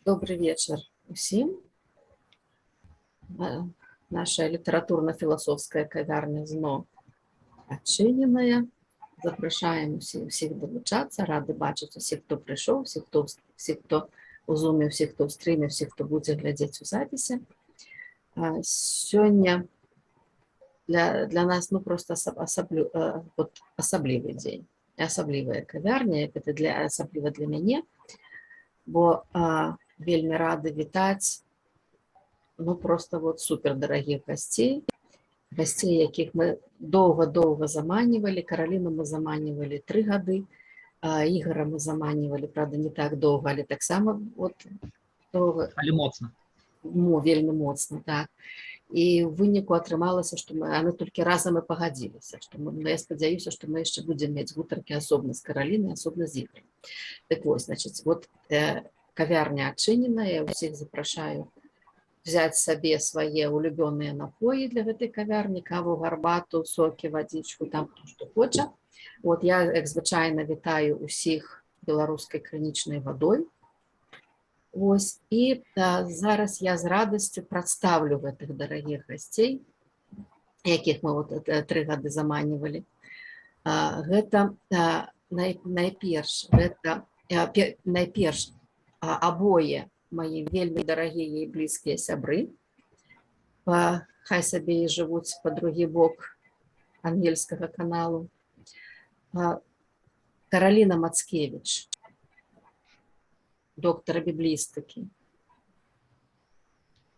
Добры вечар усім. Наша літаратурна-філасофская кавярня зноў адчыненая. Запрашаем усіх далучацца, рады бачыць усіх, хто прыйшоў, усіх, хто у зуме, усіх, хто ў стрыме, усіх, хто будзе глядзець у запісе. Сёння для нас, ну, просто вот, асаблівы дзень, асаблівая кавярня, это асабліва для мяне, бо вельмі рады вітаць, ну, просто вот супер дарагіх гасцей, гасцей, якіх мы доўга-доўга заманівалі. Караліну мы заманівалі 3 гады, Ігара мы заманівалі, правда, не так доўга, але таксама вот доўга. Але моцна. Вельмі моцна, так. І ў выніку атрымалася, што мы яны толькі разам і пагадзіліся, што мы, ну, я спадзяюся, што мы яшчэ будзем мець гутаркі асобна з Каралінай, асобна з Ігарам. Так вось, значыць, вот кавярня адчынена, я ўсіх запрашаю взять сабе свае улюбёныя напоі для гэтай кавярні: каву, гарбату, сокі, вадзічку, там хто што хоча. Вот я, як звычайна, вітаю усіх беларускай крынічнай вадой. Вось, і зараз я з радасцю прадстаўлю гэтых дарагіх гасцей, якіх мы вот 3 гады заманівалі. Гэта найперш гэта найперш абое мае вельмі дарагія і блізкія сябры. Хай сабе і жывуць па другі бок Ангельскага каналу. Караліна Мацкевіч, доктар біблістыкі.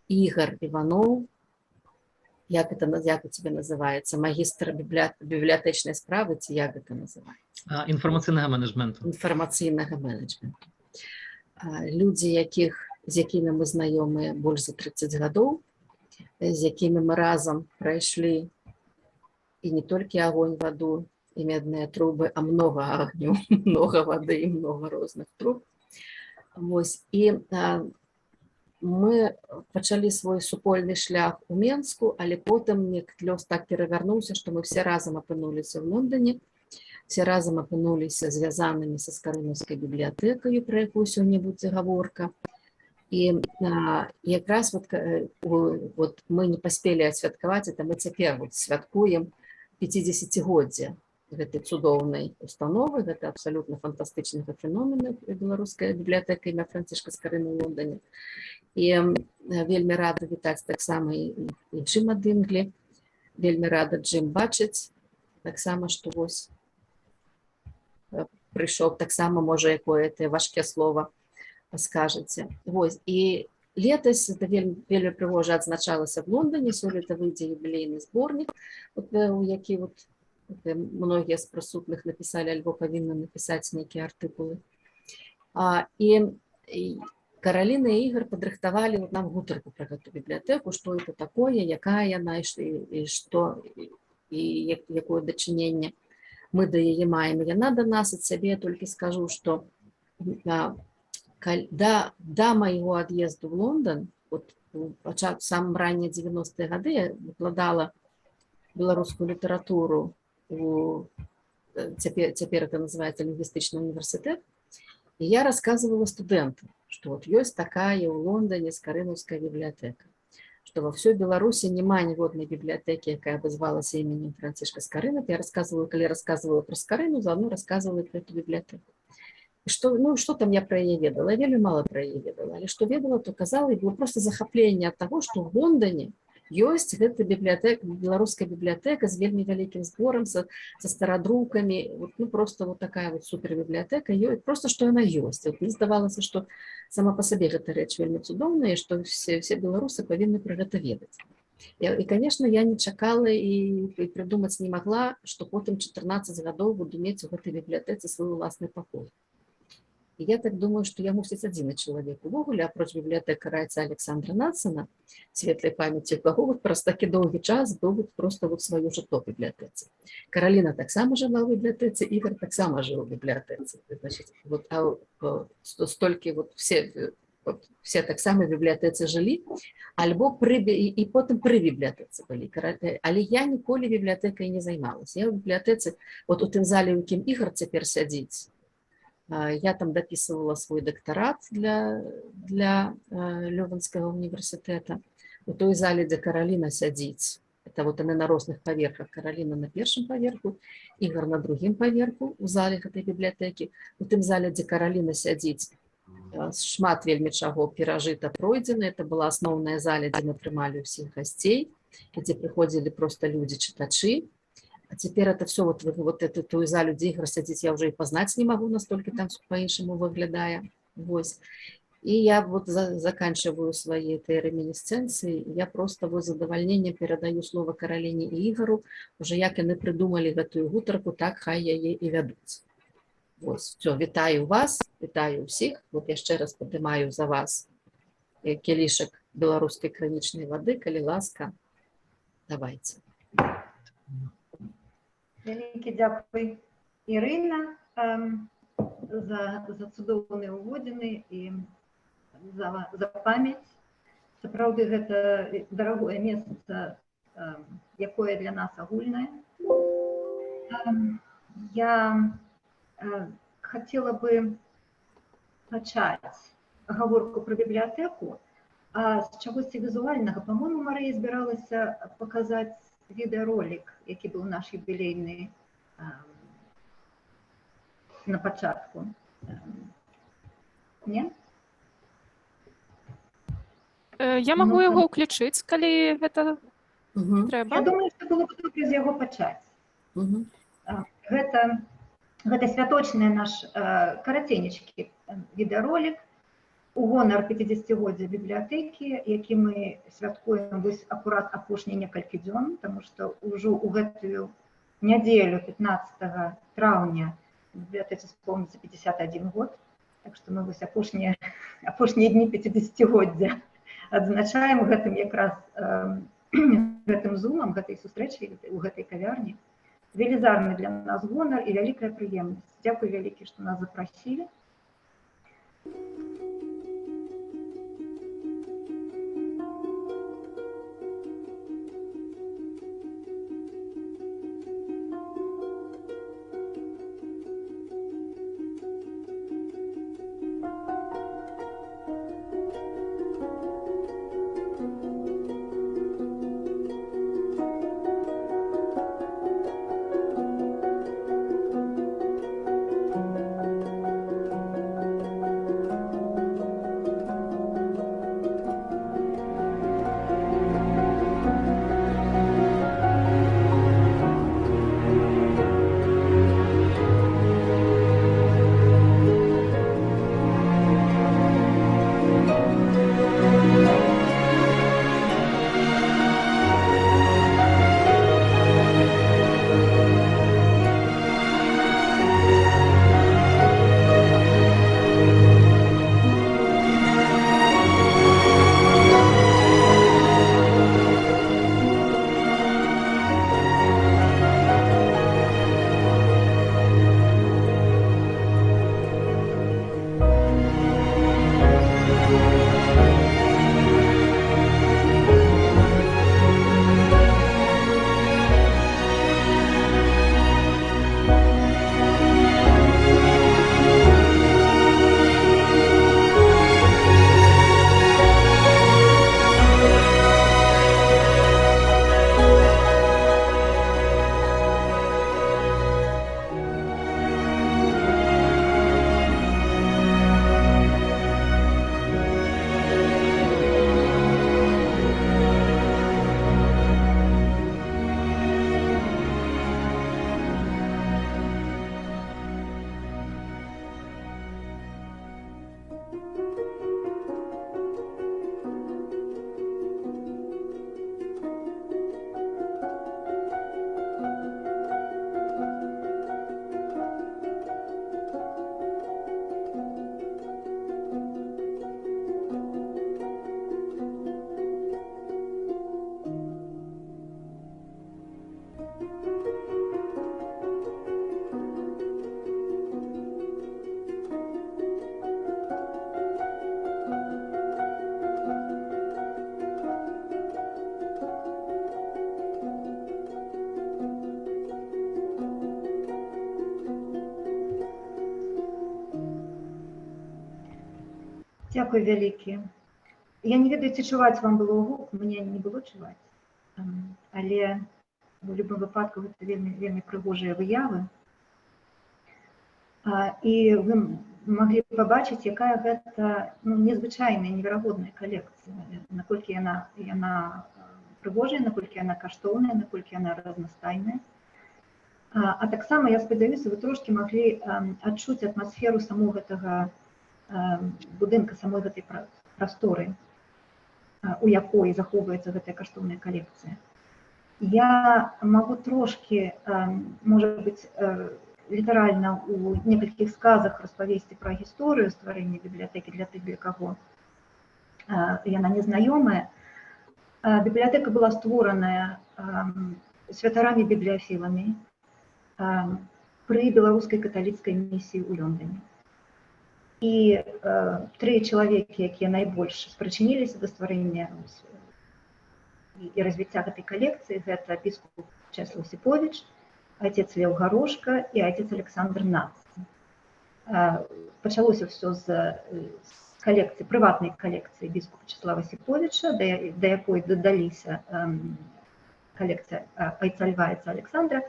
Ігар Іваноў, як это, як у тебя называется, магістр бібліятэчнай справы, ці як гэта называется? Інфармацыйнага менеджменту. Інфармацыйнага менеджменту. Людзі, з якімі мы знаёмыя больш за 30 гадоў, з якімі мы разам прайшлі і не толькі агонь, ваду і медныя трубы, а много агню, много вады і много розных труб. Вось, і мы пачалі свой супольны шлях у Менску, але потым неяк лёс так перавярнуўся, што мы все разам апынуліся ў Лондоне, все разам апынуліся звязанымі са Скарынаўскай бібліятэкаю, пра якую сёння будзе гаворка. І якраз вот, вот мы не паспелі адсвяткаваць это, мы цяпер вот святкуем 50-годдзе гэтай цудоўнай установы, гэта абсалютна фантастычнага феномену — беларуская бібліятэка імя Францішка Скарыны ў Лондоне. І вельмі рада вітаць таксама і Джима Дынглі, вельмі рада, Джым, бачыць таксама, што вось прыйшоў таксама, можа, якое ты важкае слово скажаце. Вось, і летась это вельмі, вельмі прыгожа адзначалася в Лондоне, сёлета выйдзе юбілейны зборнік, вот, у які вот многія з прысутных напісалі альбо павінны напісаць нейкія артыкулы. І Караліна і Ігар падрыхтавалі вот нам гутарку пра гэту бібліятэку, што это такое, якая яна і што і якое дачыненне мы да яе маем. Яна да нас. Ад сябе толькі скажу, што да майго ад'езду в Лондон, вот, у пачатку, самым раннія 90-е гады, я выкладала беларускую літаратуру у цяпер это называется лінгвістычны універсітэт, і я рассказывала студэнтам, что вот ёсць такая ў Лондоне Скарынаўская бібліятэка, что во всей Беларуси няма ніводнай бібліятэкі, якая бы звалася іменем Францішка Скарына. Я рассказывала, калі рассказывала про Скарыну, заодно рассказывала і про эту бібліятэку. І што, ну, што там я пра яе ведала? Я вельмі мала пра яе ведала, але што ведала, то казала, і было просто захапленне ад таго, што ў Лондоне ёсць гэта бібліятэка, беларуская бібліятэка з вельмі вялікім зборам, са старадрукамі, вот, ну, просто вот такая вот супер бібліятэка ёсць, просто што яна ёсць. Вот, мне здавалася, што сама па сабе гэта рэч вельмі цудоўная, што все беларусы павінны пра гэта ведаць. І, конечно, я не чакала і прыдумаць не магла, што потым 14 гадоў буду мець у гэтай бібліятэцы свой уласны пакой. І я так думаю, што я, мусіць, адзіны чалавек увогуле, апроч бібліятэкара айца Александра Нацына, светлай памяці, каго вот праз такі доўгі час быў вот просто вот сваё жытло бібліятэцы. Караліна таксама жыла ў бібліятэцы, Ігар таксама жыў у бібліятэцы. Значит, вот, столькі вот все, вот, все таксама в бібліятэцы жылі, альбо і потым пры бібліятэцы былі. Але я ніколі бібліятэкай не займалася. Я ў бібліятэцы, вот у тым зале, у якім Ігар цяпер сядзіць, Я там дапісвала свой дактарат для Лёвенскага універсітэта. У той зале, дзе Караліна сядзіць, это вот яны на розных паверхах, Караліна на першым паверху, Ігар на другім паверху у зале гэтай бібліятэкі. У тым зале, дзе Караліна сядзіць, шмат вельмі чаго перажыта, пройдзена. Это была асноўная заля, дзе мы прымалі ўсіх гасцей, дзе прыходзілі проста людзі, чытачы. А цяпер это все вот эту тую залю, дзе Ігар сядзіць, я ўжо і пазнаць не магу, настолькі там всё па-іншаму выглядае. Вось. І я вот заканчиваю свои этой реминисценции, я просто вот задавальненне перадаю слово Караліне і Ігару, уже як яны прыдумалі гэтую гутарку, так хай яе і вядуць. Вось, всё, вітаю вас, вітаю ўсіх. Вот яшчэ раз падымаю за вас кілішак беларускай крынічнай вады, калі ласка, давайте. Вялікі дзякуй, Ірына, за цудоўныя ўводзіны і за памяць. Сапраўды гэта дарагое месца, якое для нас агульнае. Я хацела бы пачаць гаворку пра бібліятэку, а з чагосьці візуальнага. Па-мойму, Марыя збіралася паказаць відэаролік, які быў наш юбілейны на пачатку. Не? Я магу Ну, яго ўключыць, калі гэта трэба. Я думаю, што было б добра з яго пачаць. Гэта святочны наш караценечкі відэаролік у гонар 50-годдзя бібліятэкі, які мы святкуем вось акурат апошнія некалькі дзён, таму што ўжо ў гэтую нядзелю 15 траўня бібліятэцы споўніцца 51 год. Так што мы вось апошнія дні 50-годдзя адзначаем гэтым якраз гэтым зумам, гэтай сустрэчай у гэтай кавярні. Велізарны для нас гонар і вялікая прыемнасць. Дзякуй вялікі, што нас запрасілі. Дзякуй вялікі. Я не ведаю, ці чуваць вам было гук, мне не было чуваць. Але у любым выпадку гэта вельмі, вельмі прыгожыя выявы. І вы маглі пабачыць, якая гэта, ну, незвычайная, неверагодная калекцыя, наколькі яна прыгожая, наколькі яна каштоўная, наколькі яна разнастайная. А таксама, я спадзяюся, вы трошкі маглі адчуць атмасферу самога гэтага будынка, самой гэтай прасторы, у якой захоўваецца гэтая каштоўная калекцыя. Я магу трошкі, можа быць, літаральна у некалькіх сказах распавесці пра гісторыю стварэння бібліятэкі для тых, для каго яна незнаёмая. Бібліятэка была створаная святарамі бібліяфіламі пры беларускай каталіцкай місіі ў Лондоне. І тры чалавекі, якія найбольш спрычыніліся да стварэння і развіцця гэтай калекцыі, гэта біскуп Чэслаў Сіповіч, отец Леў Гарошка і отец Александр Нацын. Пачалося ўсё з калекцыі, прыватнай калекцыі біскупа Чэслава Сіповіча, да якой дадаліся калекцыя айца Льва, айца Александра.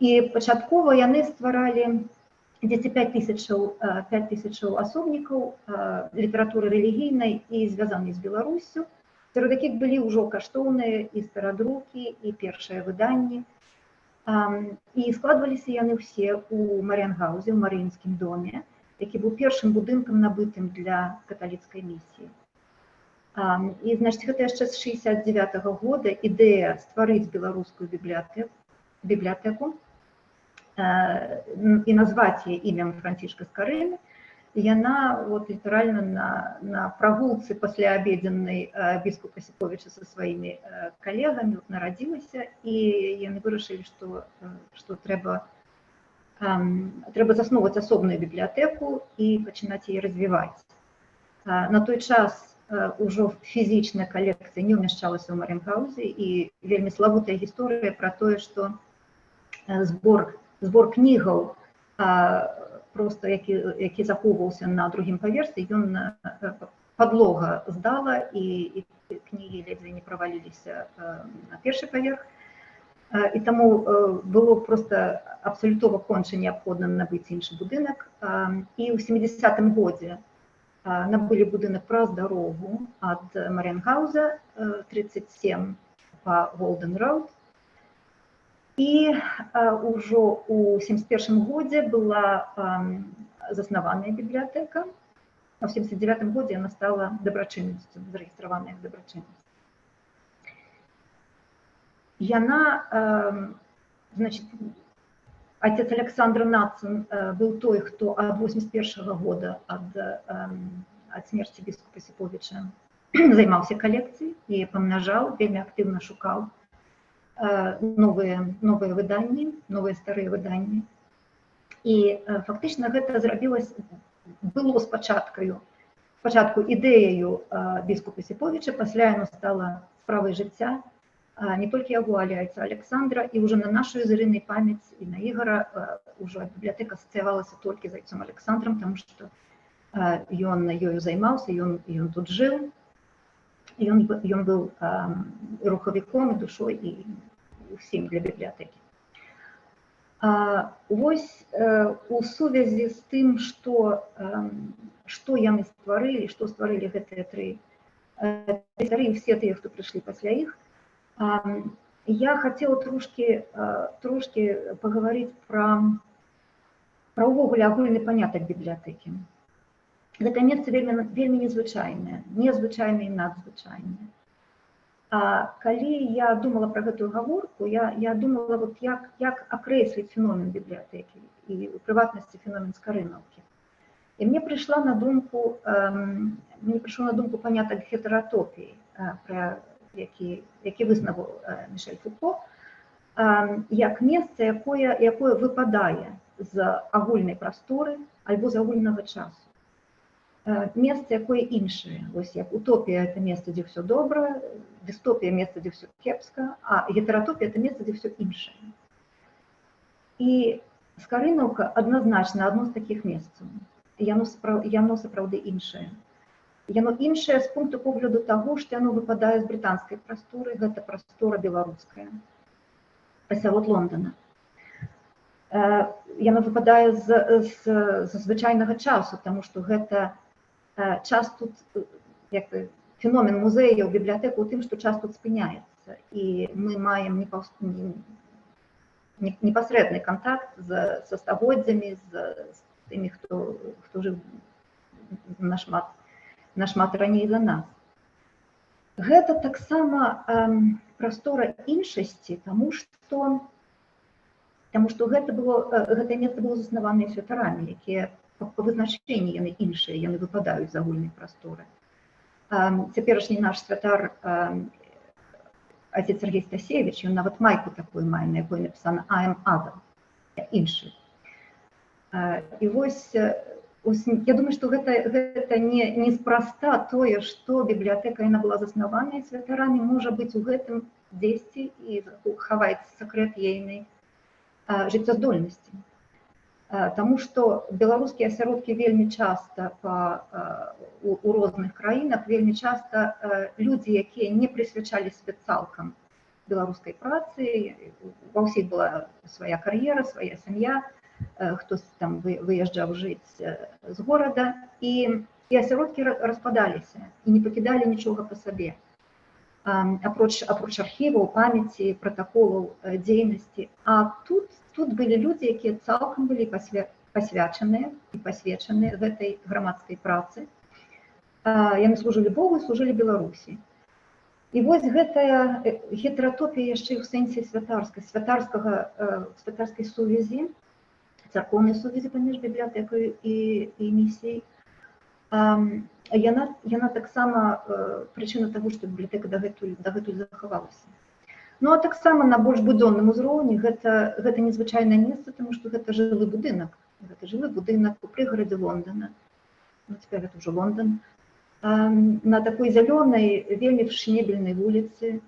І пачаткова яны стваралі дзесьці 5 тысячаў асобнікаў літаратуры рэлігійнай і звязанай з Беларуссю, сярод якіх былі ўжо каштоўныя і старадрукі, і першыя выданні. І складваліся яны ўсе ў Марыенгаўзе, ў Марыінскім доме, які быў першым будынкам, набытым для каталіцкай місіі. І, значит, гэта яшчэ з 69-го года ідэя стварыць беларускую бібліятэку і назваць яе імем Францішка Скарыны, яна вот літаральна на прагулцы пасляабедзеннай біскупа Сіповіча са сваімі калегамі вот нарадзілася, і яны вырашылі, што трэба засноўваць асобную бібліятэку і пачынаць яе развіваць. На той час ўжо фізічная калекцыя не ўмяшчалася ў Марыенгаўзе, і вельмі славутая гісторыя пра тое, што збор кнігаў, просто які захоўваўся на другім паверсе, ён падлога здала, і кнігі ледзьве не праваліліся на першы паверх. І таму было просто абсалютова конча неабходна набыць іншы будынак. І ў 70-м годзе набылі будынак праз дарогу ад Марыенгауза, 37 па Голден Роуд. І ўжо ў 71 годзе была заснаваная бібліятэка, а ў 79 годзе яна стала дабрачыннасцю, зарэгістраваная як дабрачыннасць. Яна, значит, отец Александр Нацын быў той, хто ад 81 года, ад смерці біскупа Сіповіча, займаўся калекцыяй і памнажаў, вельмі актыўна шукаў новыя выданні, новыя старыя выданні. І фактычна гэта зрабілася, было спачатку ідэяю біскупа Сіповіча, пасля яно стала справай жыцця не толькі яго, але айца Александра, і ўжо на нашу з Ірынай памяць і на Ігара ўжо бібліятэка асацыявалася толькі з айцом Александрам, таму што ён ёю займаўся, ён тут жыў, ён быў рухавіком і душой і ўсім для бібліятэкі. Вось у сувязі з тым, што яны стварылі, што стварылі гэтыя тры тры, усе тыя, хто прыйшлі пасля іх, я хацела трошкі пагаварыць пра ўвогуле агульны панятак бібліятэкі. Гэта месца вельмі, вельмі незвычайнае, незвычайнае і надзвычайнае. А калі я думала пра гэтую гаворку, я думала, вот як акрэсліць феномен бібліятэкі і у прыватнасці феномен Скарынаўкі. І мне прыйшло на думку панятак гетэратопіі, пра які вызнаваў Мішель Фуко, як месца, якое выпадае з агульнай прасторы альбо з агульнага часу. Месца, якое іншае. Вось як утопія — это месца, дзе ўсё добра, дыстопія — месца, дзе ўсё кепска, а гетэратопія — это месца, дзе ўсё іншае. І Скарынаўка адназначна адно з такіх месцаў. Яно сапраўды іншае. Яно іншае з пункту погляду таго, што яно выпадае з брытанскай прасторы, гэта прастора беларуская пасярод Лондона. Яно выпадае з звычайнага часу, таму што гэта час тут, як бы, феномен музеяў, бібліятэку ў тым, што час тут спыняецца, і мы маем непасрэдны кантакт са стагоддзямі, з тымі, хто жыў нашмат раней за нас. Гэта таксама прастора іншасці, таму што гэтае месца было заснаванае святарамі, якія па вызначэнні яны іншыя, яны выпадаюць з агульнай прасторы. Цяперашні наш святар, отец Сергей Стасевич, ён нават майку такую мае, на якой напісана «I am other», я іншы. І вось, я думаю, што гэта неспроста тое, што бібліятэка, яна была заснаваная святарамі, можа быць, у гэтым дзесьці і хаваецца сакрэт ейнай жыццяздольнасці. Таму што беларускія асяродкі вельмі часта у розных краінах, вельмі часта людзі, якія не прысвячалі сябе цалкам беларускай працы, ва ўсіх была свая кар'ера, свая сям'я, хтось там выязджаў жыць з горада, і асяродкі распадаліся і не пакідалі нічога па сабе. Апроч архіваў, памяці, пратаколаў дзейнасці. А тут былі людзі, якія цалкам былі пасвячаныя і пасвечаныя гэтай грамадскай працы. Яны служылі Богу і служылі Беларусі. І вось гэтая гетератопія яшчэ і ў сэнсе святарскай сувязі, царкоўнай сувязі паміж бібліятэкаю і місіяй, яна таксама прычына таго, што бібліятэка дагэтуль захавалася. А таксама на больш будзённым узроўні гэта незвычайнае месца, таму што гэта жылы будынак. Гэта жылы будынак у прыгарадзе Лондона. Цяпер гэта ўжо Лондон. На такой зялёнай, вельмі фешнебельнай вуліцы,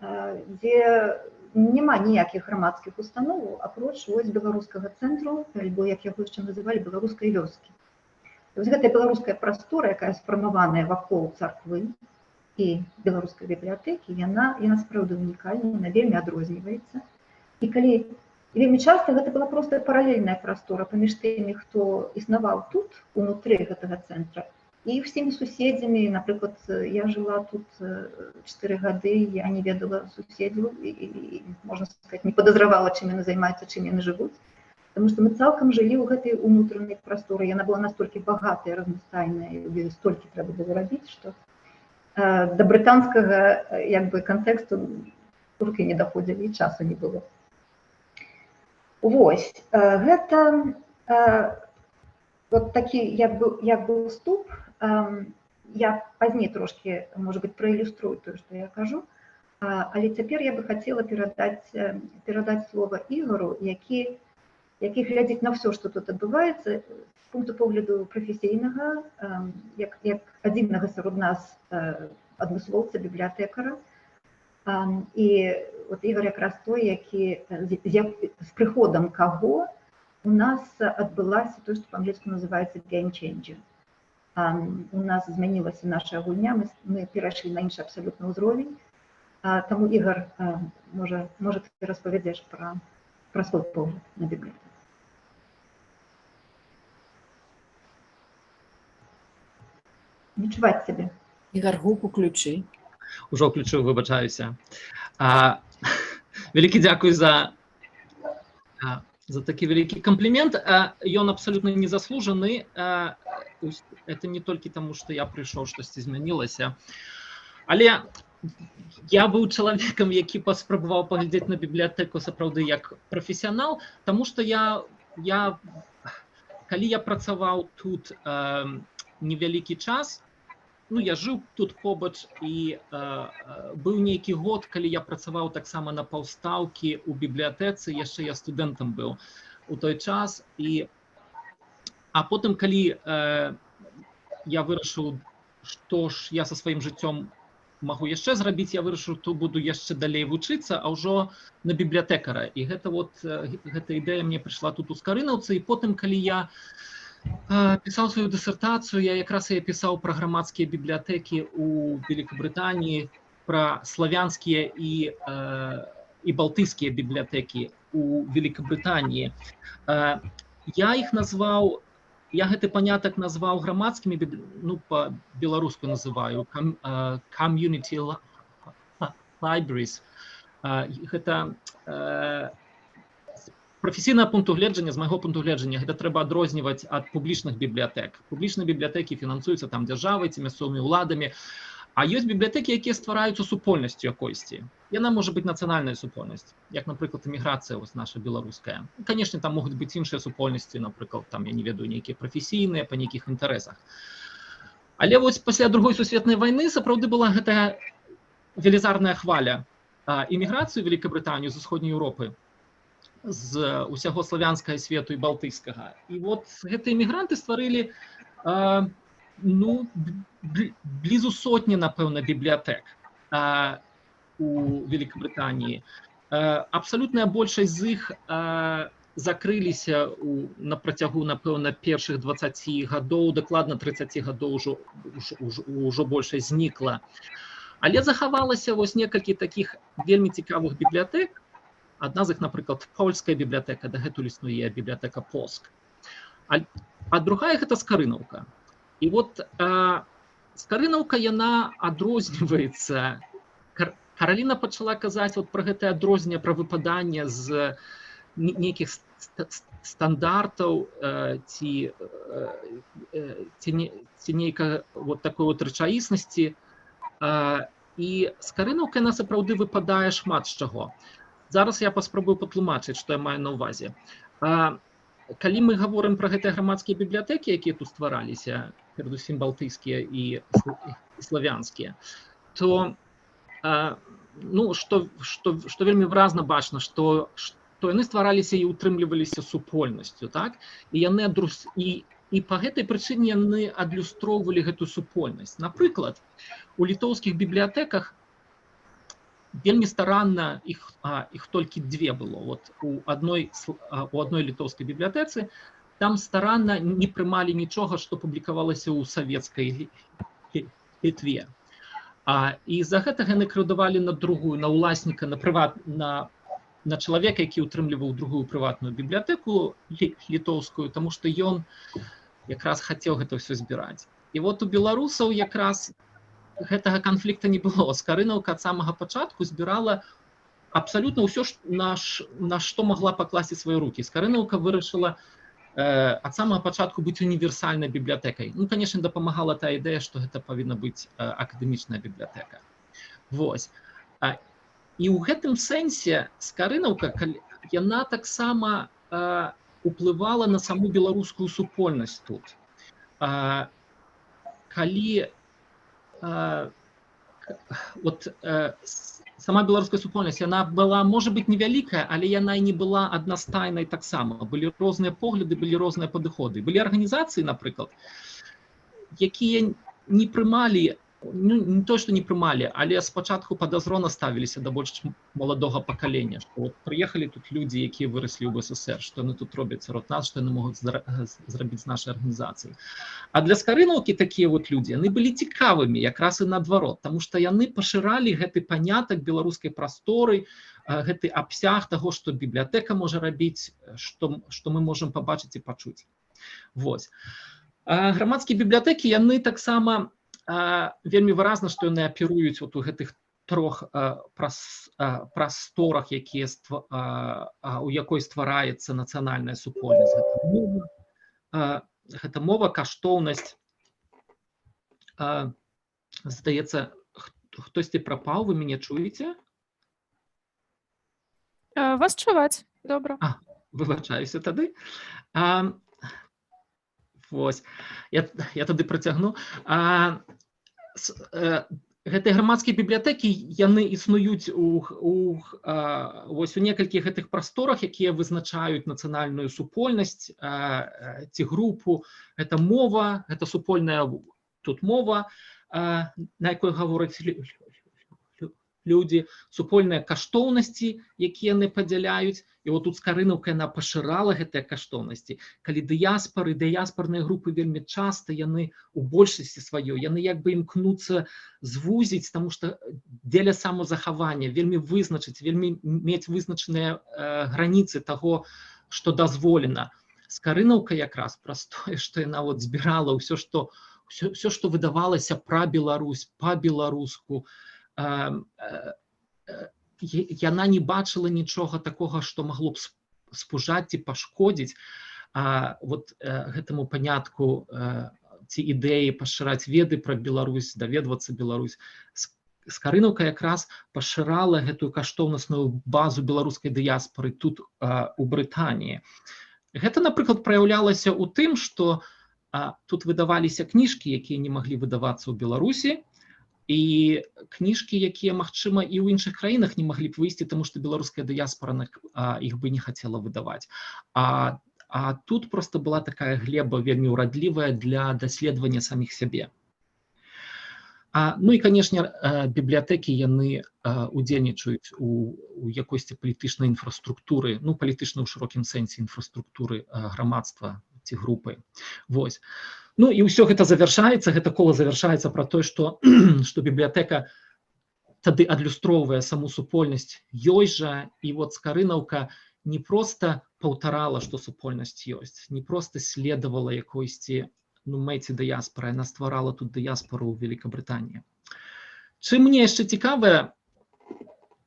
дзе няма ніякіх грамадскіх устаноў, апроч вось беларускага цэнтру, альбо, як яго яшчэ называлі, беларускай вёскі. І вось гэтая беларуская прастора, якая сфармаваная вакол царквы і беларускай бібліятэкі, яна сапраўды унікальная, яна вельмі адрозніваецца. І вельмі часта гэта была проста паралельная прастора паміж тымі, хто існаваў тут, унутры гэтага цэнтра, і ўсімі суседзямі. Напрыклад, я жыла тут 4 гады, я не ведала суседзяў і, можна сказаць, не падазравала, чым яны займаюцца, чым яны жывуць. Таму што мы цалкам жылі ў гэтай унутранай прасторы. Яна была настолькі багатая, разнастайная, і ў ёй столькі трэба было рабіць, што да брытанскага кантэксту рукі не даходзілі і часу не было. Вось, гэта вот такі як бы уступ. Я пазней трошкі, можа быць, праілюструю тое, што я кажу. Але цяпер я бы хацела перадаць слова Ігару, які глядзіць на ўсё, што тут адбываецца, з пункту погляду прафесійнага, як адзінага сярод нас адмыслоўца, бібліятэкара. І от Ігар якраз той, які, з прыходам каго у нас адбылася то, што па-англійску называецца game changer. У нас змянілася наша гульня, мы перайшлі на іншы абсалютна ўзровень. Таму, Ігар, можа, ты распавядзеш пра свой погляд на бібліятэку. Не чуваць цябе. Ігар, гук уключы. Ужо ўключыў, выбачаюся. Вялікі дзякуй за такі вялікі камплімент. Ён абсалютна незаслужаны. Это не толькі таму, што я прыйшоў, штосьці змянілася. Але я быў чалавекам, які паспрабаваў паглядзець на бібліятэку сапраўды як прафесіянал, таму што калі я працаваў тут невялікі час, я жыў тут побач, і быў нейкі год, калі я працаваў таксама на паўстаўкі ў бібліятэцы, яшчэ я студэнтам быў у той час, а потым, калі я вырашыў, што ж я са сваім жыццём магу яшчэ зрабіць, я вырашыў, то буду яшчэ далей вучыцца, а ўжо на бібліятэкара. І гэта ідэя мне прыйшла тут у Скарынаўцы, і потым, калі я пісаў сваю дысертацыю, я якраз я пісаў пра грамадскія бібліятэкі ў Великабрытаніі, пра славянскія і балтыйскія бібліятэкі у Великабрытаніі. Я іх назваў, я гэты панятак назваў грамадскімі, ну, па-беларуску называю community libraries. Гэта з прафесійнага пункту гледжання, з майго пункту гледжання, гэта трэба адрозніваць ад публічных бібліятэк. Публічныя бібліятэкі фінансуюцца там дзяржавай ці мясцовымі ўладамі, а ёсць бібліятэкі, якія ствараюцца супольнасцю якойсьці. Яна можа быць нацыянальная супольнасць, як, напрыклад, эміграцыя вось наша беларуская. Ну, конечно, там могуць быць іншыя супольнасці, напрыклад, там, я не ведаю, нейкія прафесійныя, па нейкіх інтарэсах. Але вось пасля Другой сусветнай вайны сапраўды была гэтая велізарная хваля іміграцыі ў Великабрытанію з Усходняй Еўропы, з усяго славянскага свету і балтыйскага. І вот гэтыя эмігранты стварылі ну, блізу сотні, напэўна, бібліятэк у Великабрытаніі. Абсалютная большасць з іх закрыліся на працягу, напэўна, першых 20 гадоў, дакладна 30 гадоў ўжо большасць знікла. Але захавалася вось некалькі такіх вельмі цікавых бібліятэк. Адна з іх, напрыклад, польская бібліятэка, дагэтуль існуе бібліятэка Поск. А другая гэта Скарынаўка. І вот Скарынаўка, яна адрозніваецца. Караліна пачала казаць вот пра гэтае адрозненне, пра выпаданне з нейкіх стандартаў ці нейкага вот такой вот рэчаіснасці. І Скарынаўка, яна сапраўды выпадае шмат з чаго. Зараз я паспрабую патлумачыць, што я маю на ўвазе. Калі мы гаворым пра гэтыя грамадскія бібліятэкі, якія тут ствараліся, перадусім балтыйскія і славянскія, то ну, што вельмі выразна бачна, што яны ствараліся і ўтрымліваліся супольнасцю, так? І яны адрус, і па гэтай прычыне яны адлюстроўвалі гэту супольнасць. Напрыклад, у літоўскіх бібліятэках вельмі старанна іх толькі дзве было. Вот у адной літоўскай бібліятэцы там старанна не прымалі нічога, што публікавалася ў савецкай Літве. І з-за гэтага яны крэдавалі на другую, на ўласніка, на прыват, на чалавека, які ўтрымліваў другую прыватную бібліятэку літоўскую, таму што ён якраз хацеў гэта ўсё збіраць. І вот у беларусаў якраз гэтага канфлікта не было. Скарынаўка ад самага пачатку збірала абсалютна ўсё, на што магла пакласці свае рукі. Скарынаўка вырашыла ад самага пачатку быць універсальнай бібліятэкай. Ну, конечно, дапамагала та ідэя, што гэта павінна быць акадэмічная бібліятэка. Вось. І ў гэтым сэнсе Скарынаўка, яна таксама уплывала на саму беларускую супольнасць тут. Калі вот сама беларуская супольнасць, яна была, можа быць, невялікая, але яна і не была аднастайнай таксама. Былі розныя погляды, былі розныя падыходы. Былі арганізацыі, напрыклад, якія не прымалі, ну, не то, што не прымалі, але спачатку падазрона ставіліся да больш маладога пакалення, што вот прыехалі тут людзі, якія выраслі ў СССР, што яны тут робяць сярод нас, што яны могуць зрабіць з нашай арганізацыі. А для Скарынаўкі такія вот людзі, яны былі цікавымі якраз і наадварот, таму што яны пашыралі гэты панятак беларускай прасторы, гэты абсяг таго, што бібліятэка можа рабіць, што мы можам пабачыць і пачуць. Вось. Грамадскія бібліятэкі, яны таксама вельмі выразна, што яны аперуюць вот у гэтых трох прасторах, у якой ствараецца нацыянальная супольнасць. Гэта мова, каштоўнасць. Здаецца, хтосьці прапаў, вы мяне чуеце? Вас чуваць, добра. Выбачаюся тады. Вось. Я тады працягну. Гэтыя грамадскія бібліятэкі, яны існуюць вось у некалькіх гэтых прасторах, якія вызначаюць нацыянальную супольнасць, ці групу. Гэта мова, гэта супольная тут мова, на якой гавораць людзі, супольныя каштоўнасці, якія яны падзяляюць. І вот тут Скарынаўка, яна пашырала гэтыя каштоўнасці. Калі дыяспары, дыяспарныя групы вельмі часта яны у большасці сваёй, яны як бы імкнуцца звузіць, таму што дзеля самазахавання вельмі вызначыць, вельмі мець вызначаныя граніцы таго, што дазволена. Скарынаўка якраз праз тое, што яна вот збірала ўсё, што ўсё, што выдавалася пра Беларусь, па-беларуску, яна не бачыла нічога такога, што магло б спужаць ці пашкодзіць вот гэтаму панятку ці ідэі пашыраць веды пра Беларусь, даведвацца Беларусь. Скарынаўка якраз пашырала гэтую каштоўнасную базу беларускай дыяспары тут, у Брытаніі. Гэта, напрыклад, праяўлялася ў тым, што тут выдаваліся кніжкі, якія не маглі выдавацца ў Беларусі, і кніжкі, якія, магчыма, і ў іншых краінах не маглі б выйсці, таму што беларуская дыяспора іх бы не хацела выдаваць. А тут просто была такая глеба, вельмі ўрадлівая для даследавання саміх сябе. Ну і, канешне, бібліятэкі, яны удзельнічаюць у якосці палітычнай інфраструктуры, ну, палітычна ў шырокім сэнсе інфраструктуры грамадства ці групы. Вось. Ну і ўсё гэта завяршаецца, гэта кола завяршаецца пра тое, што бібліятэка тады адлюстроўвае саму супольнасць ёй жа. І вот Скарынаўка не проста паўтарала, што супольнасць ёсць, не проста следавала якойсьці, ну, мэце дыяспоры, яна стварала тут дыяспору ў Великабрытаніі. Чым мне яшчэ цікавая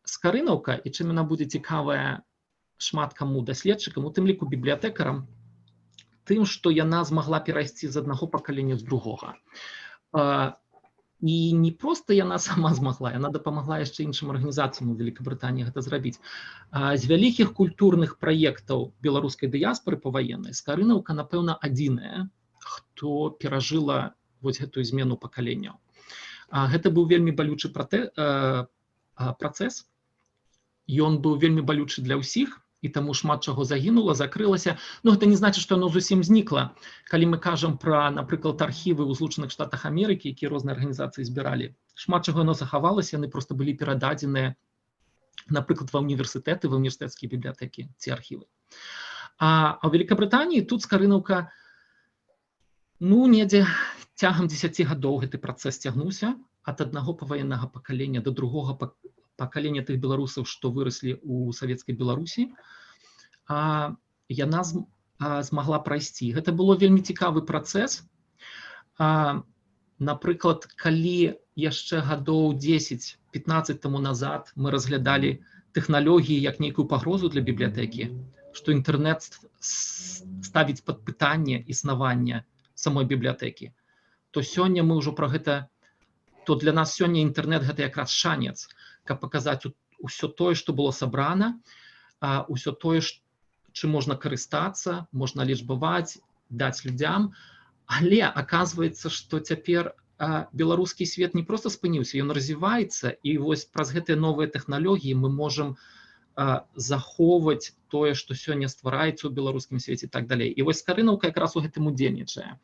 Скарынаўка і чым яна будзе цікавая шмат каму даследчыкам, у тым ліку бібліятэкарам, тым, што яна змагла перайсці з аднаго пакалення з другога. І не проста яна сама змагла, яна дапамагла яшчэ іншым арганізацыям у Великабрытаніі гэта зрабіць. З вялікіх культурных праектаў беларускай дыяспоры паваеннай Скарынаўка, напэўна, адзіная, хто перажыла вось гэтую змену пакаленняў. Гэта быў вельмі балючы працэс. Ён быў вельмі балючы для ўсіх, і таму шмат чаго загінула, закрылася. Ну, гэта не значыць, што яно зусім знікла. Калі мы кажам пра, напрыклад, архівы ў Злучаных Штатах Амерыкі, якія розныя арганізацыі збіралі, шмат чаго яно захавалася, яны просто былі перададзеныя, напрыклад, ва універсітэты, ва універсітэцкія бібліятэкі ці архівы. А ў Великабрытаніі тут Скарынаўка, ну, недзе цягам 10 гадоў гэты працэс цягнуўся ад аднаго паваеннага пакалення да другога пакалення тых беларусаў, што выраслі ў савецкай Беларусі, яна змагла прайсці. Гэта было вельмі цікавы працэс. Напрыклад, калі яшчэ гадоў 10-15 таму назад мы разглядалі тэхналогіі як нейкую пагрозу для бібліятэкі, што інтэрнэт ставіць пад пытанне існавання самой бібліятэкі, то сёння мы ўжо пра гэта, то для нас сёння інтэрнэт — гэта якраз шанец, каб паказаць усё тое, што было сабрана, ўсё тое, чым можна карыстацца, можна лічбаваць, даць людзям. Але аказваецца, што цяпер беларускі свет не проста спыніўся, ён развіваецца, і вось праз гэтыя новыя тэхналогіі мы можам захоўваць тое, што сёння ствараецца ў беларускім свеце, і так далей. І вось Скарынаўка якраз у гэтым удзельнічае.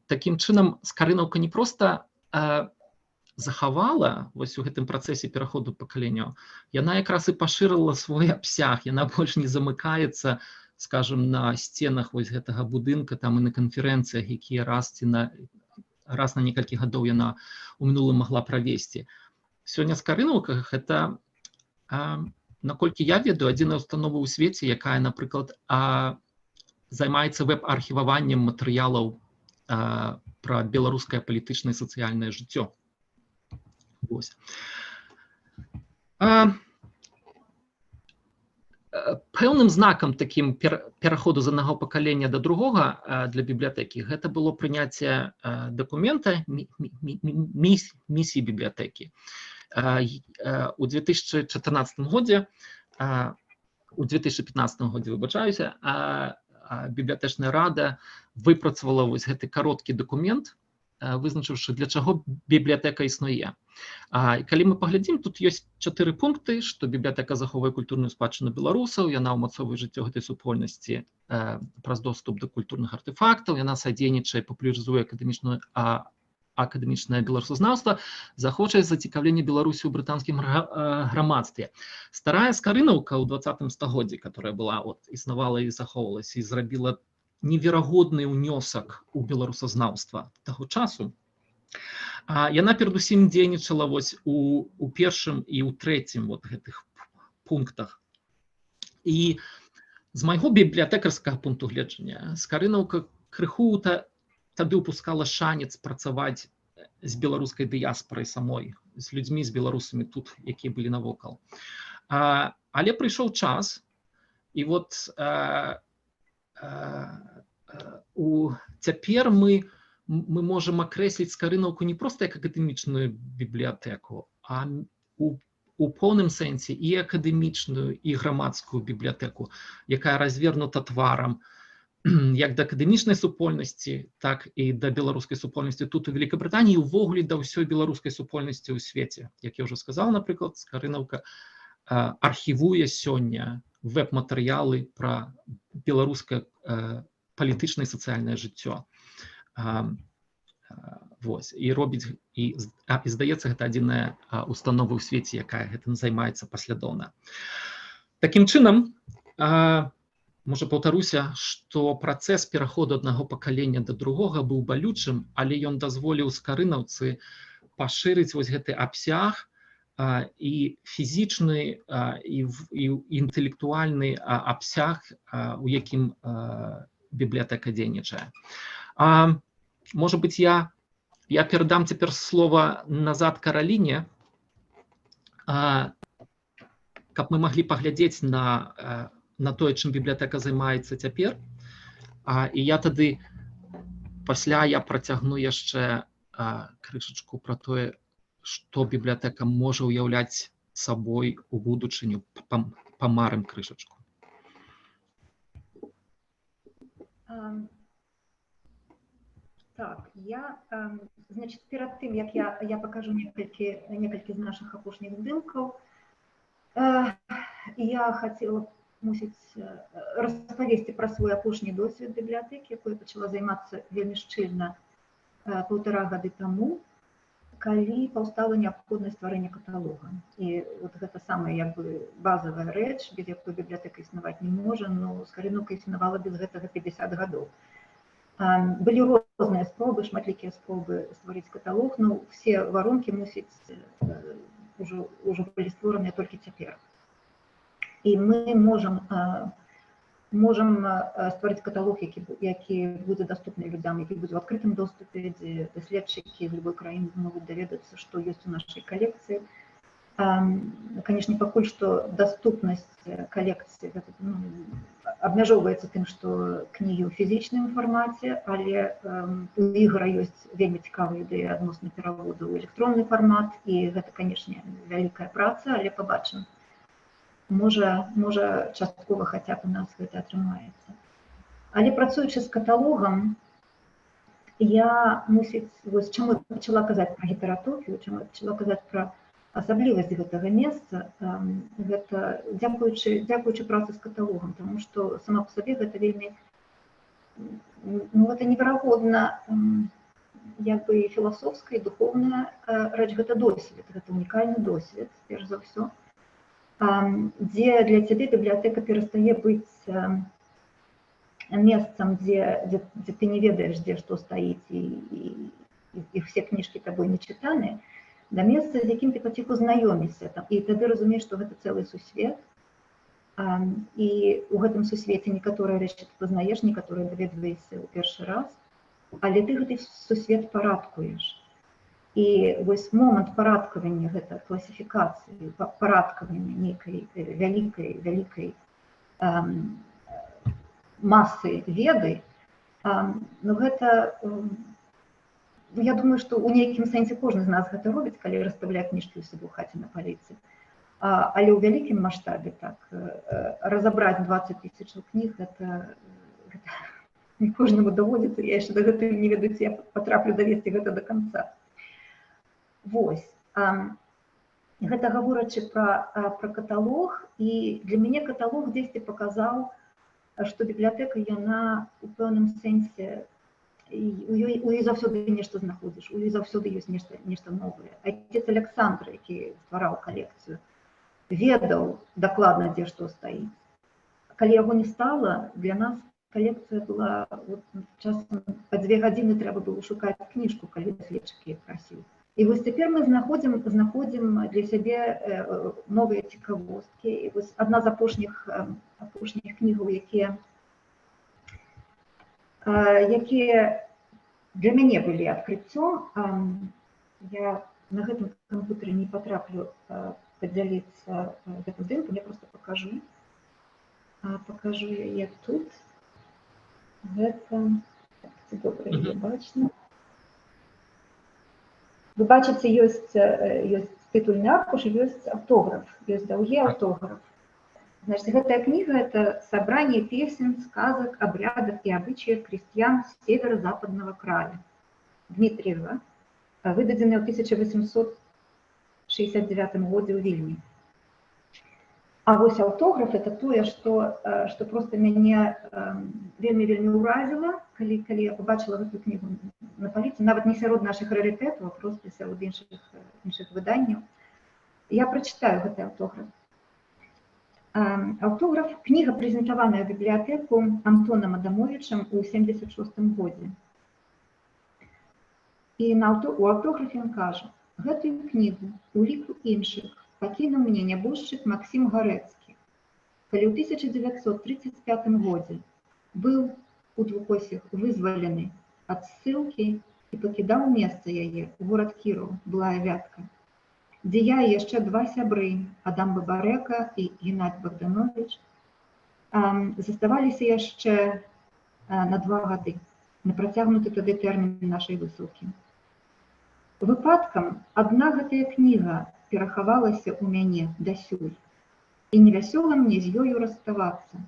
Такім чынам, Скарынаўка не проста захавала вось у гэтым працэсе пераходу пакаленняў, яна якраз і пашырыла свой абсяг, яна больш не замыкаецца, скажем, на сценах вось гэтага будынка там і на канферэнцыях, якія раз ці на раз на некалькі гадоў яна у мінулым магла правесці. Сёння Скарынаўка — гэта, наколькі я ведаю, адзіная установа ў свеце, якая, напрыклад, займаецца веб-архіваваннем матэрыялаў пра беларускае палітычнае, сацыяльнае жыццё. Вось. Пэўным знакам такім пераходу з аднаго пакалення да другога для бібліятэкі гэта было прыняцце дакумента місіі бібліятэкі. У 2014 годзе, у 2015 годзе, выбачаюся, бібліятэчная рада выпрацавала вось гэты кароткі дакумент, вызначыўшы, для чаго бібліятэка існуе. І калі мы паглядзім, тут ёсць чатыры пункты, што бібліятэка захоўвае культурную спадчыну беларусаў, яна ўмацоўвае жыццё гэтай супольнасці праз доступ да культурных артэфактаў, яна садзейнічае, папулярызуе акадэмічную акадэмічнае беларусазнаўства, захоча зацікаўленне Беларусі ў брытанскім грамадстве. Старая Скарынаўка ў 20 стагоддзі, которая была, вот, існавала і захоўвалася і зрабіла неверагодны ўнёсак у беларусазнаўства таго часу, яна перадусім дзейнічала вось у першым і ў трэцім вот гэтых пунктах. І з майго бібліятэкарскага пункту гледжання Скарынаўка крыху тады упускала шанец працаваць з беларускай дыяспорай самой, з людзьмі, з беларусамі тут, якія былі навокал. Але прыйшоў час, і вот цяпер мы можам акрэсліць Скарынаўку не проста як акадэмічную бібліятэку, а у поўным сэнсе і акадэмічную, і грамадскую бібліятэку, якая развернута тварам як да акадэмічнай супольнасці, так і да беларускай супольнасці тут, у Великабрытаніі, увогуле да ўсёй беларускай супольнасці ў свеце. Як я ўжо сказал, напрыклад, Скарынаўка архівуе сёння веб-матэрыялы пра беларускае палітычнае і сацыяльнае жыццё. Вось, і робіць і здаецца, гэта адзіная установа ў свеце, якая гэтым займаецца паслядоўна. Такім чынам, можа, паўтаруся, што працэс пераходу аднаго пакалення да другога быў балючым, але ён дазволіў Скарынаўцы пашырыць вось гэты абсяг, і фізічны, і інтэлектуальны абсяг, у якім бібліятэка дзейнічае. Можа быць, я перадам цяпер слова назад Караліне, каб мы маглі паглядзець на тое, чым бібліятэка займаецца цяпер. І я тады пасля я працягну яшчэ крышачку пра тое, што бібліятэка можа ўяўляць сабой у будучыню, памарым крышачку. Так, я, значит, перад тым, як я пакажу некалькі з нашых апошніх здымкаў, я хацела б, мусіць, распавесці пра свой апошні досвед бібліятэкі, якой я пачала займацца вельмі шчыльна паўтара гады таму, калі паўстала неабходнасць стварэння каталога. І вот гэта самая як бы базавая рэч, без якой бібліятэка існаваць не можа, но Скарынаўка існавала без гэтага 50 гадоў. Былі розныя спробы, шматлікія спробы стварыць каталог, но все варонкі, мусіць, ўжо былі створаныя толькі цяпер. І мы можам стварыць каталог, які будзе даступны людзям, які будзе ў адкрытым доступе, дзе даследчыкі з любой краіны змогуць даведацца, што ёсць у нашай калекцыі. Канешне, пакуль што даступнасць калекцыі гэта, абмяжоўваецца тым, што кнігі ў фізічным фармаце, але у Ігара ёсць вельмі цікавая ідэя адносна пераводу ў электронны фармат, і гэта, канешне, вялікая праца, але пабачым. Можа, часткова хаця б у нас гэта атрымаецца. Але працуючы з каталогам, я, мусіць, вось чаму я пачала казаць пра гетэратопію, чаму я пачала казаць пра асаблівасць гэтага месца, гэта дзякуючы працы з каталогам, таму што сама па сабе гэта вельмі, гэта неверагодна, як бы і філасофская, і духоўная рэч, гэта досвед, гэта унікальны досвед, перш за ўсё, дзе для цябе бібліятэка перастае быць месцам, дзе ты не ведаеш, дзе што стаіць, і все кніжкі табой не чытаныя, да месца, з якім ты паціху знаёмішся, і тады разумееш, што гэта цэлы сусвет, і ў гэтым сусвеце некаторыя рэчы ты пазнаеш, некаторыя даведваешся ў першы раз, але ты гэты сусвет парадкуеш. І вось момант парадкавання, гэта класіфікацыі, парадкавання нейкай вялікай масы веды, гэта, я думаю, што ў нейкім сэнсе кожны з нас гэта робіць, калі расстаўляе кніжкі ў сябе ў хаце на паліцы. Але ў вялікім маштабе так разабраць 20 тысяч кніг, гэта не кожнаму даводзіцца, я яшчэ дагэтуль не ведаю, ці я патраплю давесці гэта да канца. Гэта гаворачы пра каталог, і для мяне каталог дзесьці паказаў, што бібліятэка, яна ў пэўным сэнсе У ёй заўсёды нешта знаходзіш, у ёй заўсёды ёсць нешта новае. Айцец Александр, які ствараў калекцыю, ведаў дакладна, дзе што стаіць. Калі яго не стала, для нас калекцыя была вот, часам па 2 гадзіны трэба было шукаць кніжку, калі даследчыкі прасіў. І вось цяпер мы знаходзім для сябе новыя цікавосткі. І вось адна з апошніх кнігаў, якія для мяне былі адкрыццём, я на гэтым камп'ютары не патраплю падзяліцца гэтым здымкам, я просто покажу. Покажу яе тут. Гэта, так, ці добра яе бачна? Вы бачыце, ёсць тытульны аркуш і ёсць аўтограф, ёсць даўгі аўтограф. Значит, гэтая кніга – это собрание песен, сказок, обрядов и обычаев крестьян северо-западного края Дмитриева, выдадзеная ў 1869 годзе ў Вільні. А вось аўтограф – это тое, што просто мяне вельмі-вельмі ўразіла, калі я побачыла гэтую кнігу на паліцы, нават не сярод нашых рарытэтаў, а просто сярод іншых выданняў. Я прачытаю гэты аўтограф. Аўтограф, кніга прэзентаваная ў бібліятэку Антонам Адамовічам у 76 годзе. І у аўтографе ён кажа: «Гэтую кнігу, у ліку іншых, пакінуў мне нябожчык Максім Гарэцкі, калі ў 1935 годзе быў у двукосях вызвалены ад ссылкі і пакідаў месца яе, горад Кіраў, былая Вятка, дзе я і яшчэ два сябры, Адам Бабарэка і Геннадзь Богданович, заставаліся яшчэ на 2 гады, на працягнуты тады тэрмін нашай высылкі. Выпадкам адна гэтая кніга перахавалася ў мяне дасюль, і невясёла мне з ёю расставацца,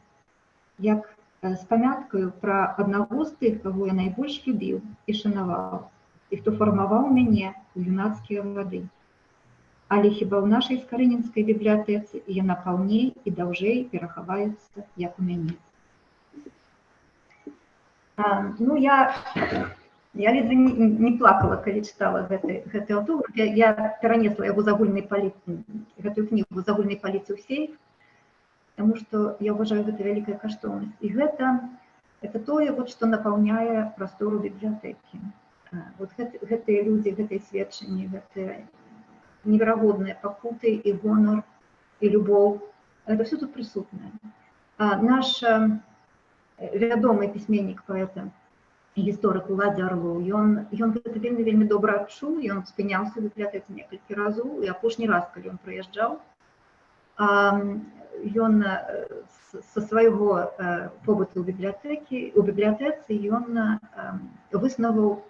як з памяткаю пра аднаго з тых, каго я найбольш любіў і шанаваў, і хто фармаваў мяне ў юнацкія гады. Але хіба ў нашай скарынінскай бібліятэцы яна паўней і даўжэй перахаваецца, як у мяне». Ну, я ледзьве не плакала, калі чытала гэты аўтограф. Я перанесла яго з агульнай паліцы, гэтую кнігу з агульнай паліцы ў сейф, таму што я ўважаю, гэта вялікая каштоўнасць. І гэта тое, вот, што напаўняе прастору бібліятэкі. Вот гэтыя людзі, гэтыя сведчанні, гэтыя неверагодныя пакуты і гонар, і любоў, это все тут прысутнае. Наш вядомы пісьменнік, паэта, гісторык Уладзь Арлоў, ён гэта вельмі, вельмі добра адчуў, ён спыняўся ў бібліятэцы некалькі разоў, і апошні раз, калі ён прыязджаў, ён са свайго побыту ў бібліятэцы ён выснаваў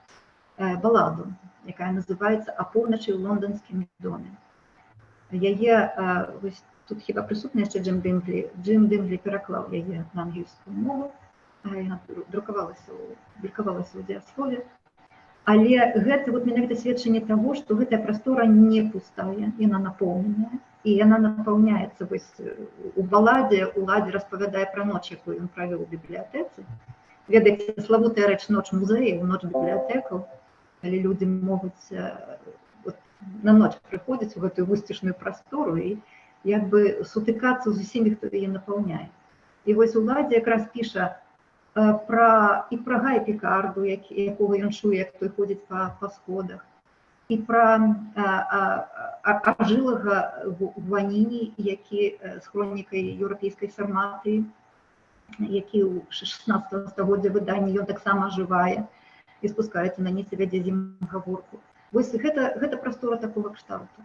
баладу, якая называецца «А поўначы ў лонданскім доме». Яе, вось тут хіба прысутны яшчэ Джым Дымблі, Джым Дымблі пераклаў яе на ангельскую мову, яна друкавалася, публікавалася ў «Дзеяслове». Але гэта вот менавіта сведчанне таго, што гэтая прастора не пустая, яна напоўненая, і яна напаўняецца. Вось у баладзе Уладзь распавядае пра ноч, якую ён правёў у бібліятэцы. Ведаеце, славутая рэч — ноч музеяў, ноч бібліятэкаў, калі людзі могуць вот, на ноч прыходзіць у гэтую вусцішную прастору і як бы сутыкацца з усімі, хто яе напаўняе. І вось Уладзь якраз піша пра Гая Пікарду, якога ён чуе, як той ходзіць па сходах, і пра ажылага Гуаніні, які з хронікай еўрапейскай Сарматыі, які ў 16 стагоддзя выданні, ён таксама ажывае і спускаецца на ніз і вядзе з ім гаворку. Вось гэта прастора такога кшталту.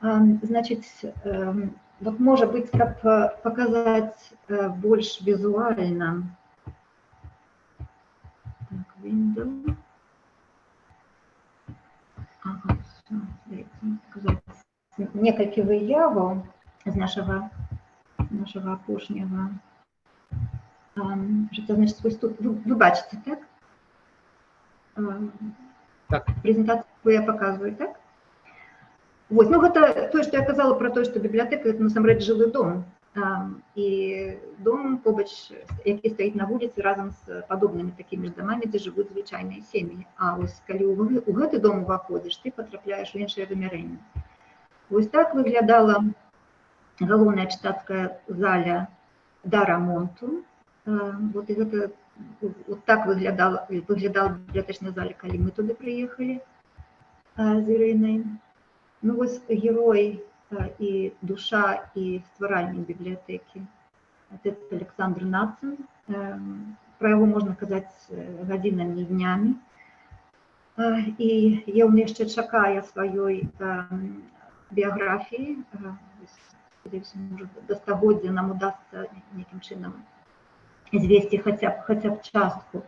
Значыць, вот, можа быць, каб паказаць больш візуальна. Так, window. Ага, всё, здаецца, паказаць некалькі выяваў з нашага апошняга жыцця. Значыць, вось тут вы бачыце, так? Так. Прэзентацыю я паказваю, так? Вось, ну, гэта тое, што я казала пра тое, што бібліятэка — это насамрэч жылы дом. І дом побач, які стаіць на вуліцы разам з падобнымі такімі ж дамамі, дзе жывуць звычайныя сем'і. А вось калі ў гэты дом уваходзіш, ты патрапляеш у іншае вымярэнне. Вось так выглядала галоўная чытацкая заля да рамонту. Вот, і гэта, вот так выглядала бібліятэчная заля, калі мы туды прыехалі з Ірынай. Ну вось герой і душа, і стваральнік бібліятэкі, отец Александр Нацын. Пра яго можна казаць гадзінамі і днямі. І ён яшчэ чакае сваёй біяграфіі. Спадзяюся, можа, да стагоддзя нам удасца нейкім чынам звесці хаця б частку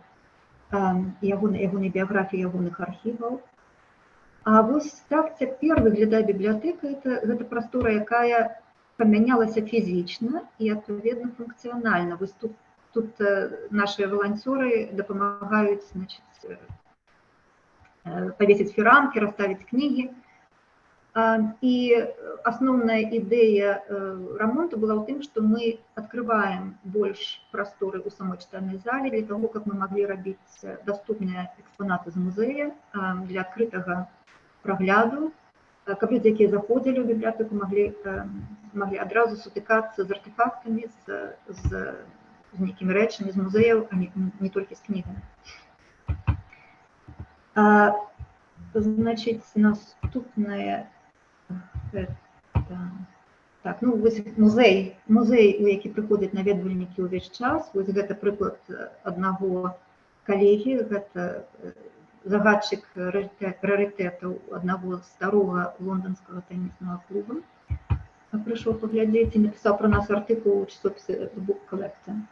ягонай біяграфіі, ягоных архіваў. А вось так цяпер выглядае бібліятэка. Гэта прастора, якая памянялася фізічна і, адпаведна, функцыянальна. Вось тут нашыя валанцёры дапамагаюць, значыць, павесіць фіранкі, расставіць кнігі. І асноўная ідэя рамонту была ў тым, што мы адкрываем больш прасторы ў самой чытальнай зале для таго, каб мы маглі рабіць даступныя экспанаты з музея для адкрытага прагляду, каб людзі, якія заходзілі ў бібліятэку, маглі адразу сутыкацца з артэфактамі, з нейкімі рэчамі з музеяў, а не толькі з кнігамі. Значыць, наступнае гэта... Так, ну, вось музей, у які прыходзяць наведвальнікі ўвесь час. Вось гэта прыклад аднаго калегі, гэта загадчык рарытэтаў аднаго старога лонданскага тэніснага клуба. Прыйшоў паглядзець і напісаў пра нас артыкул у часопісе The Book Collector.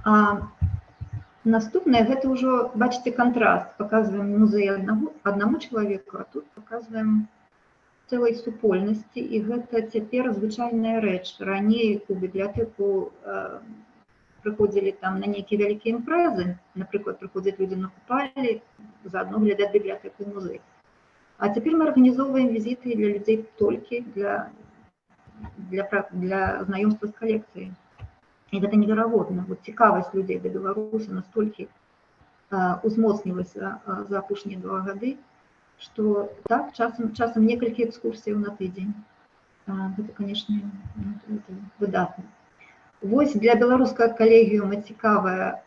А наступнае, гэта ўжо, бачыце, кантраст. Паказваем музей аднаму чалавеку, а тут паказваем цэлай супольнасці, і гэта цяпер звычайная рэч. Раней у бібліятэку прыходзілі там на нейкія вялікія імпрэзы, напрыклад, прыходзяць людзі на купаллі, заадно глядаць бібліятэку і музей. А цяпер мы арганізоўваем візіты для людзей толькі для знаёмства з калекцыяй. І гэта неверагодна. Вот цікавасць людзей да Беларусі настолькі узмоцнілася за апошнія 2 гады, што так, часам некалькі экскурсіяў на тыдзень. Гэта, канешне, выдатна. Вось для беларускага калегіума цікавая,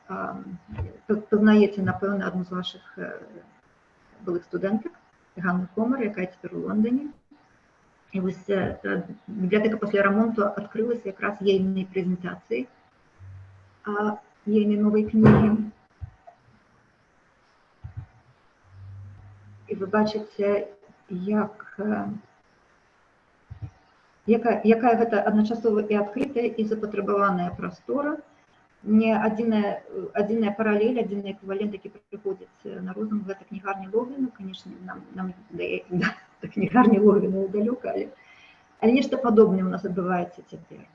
пазнаеце, напэўна, адну з вашых былых студэнтак, Ганну Комар, якая цяпер у Лондоне. І вось бібліятэка пасля рамонту адкрылася якраз ейнай прэзентацыі, ейнай новай кнігі. І вы бачыце, якая гэта адначасова і адкрытая, і запатрабаваная прастора. Не адзіная паралель, адзіны эквівалент, які прыходзіць на розум, гэта кнігарня Логвіна. Канешне, нам да кнігарні Логвіна далёка, але нешта падобнае ў нас адбываецца цяпер.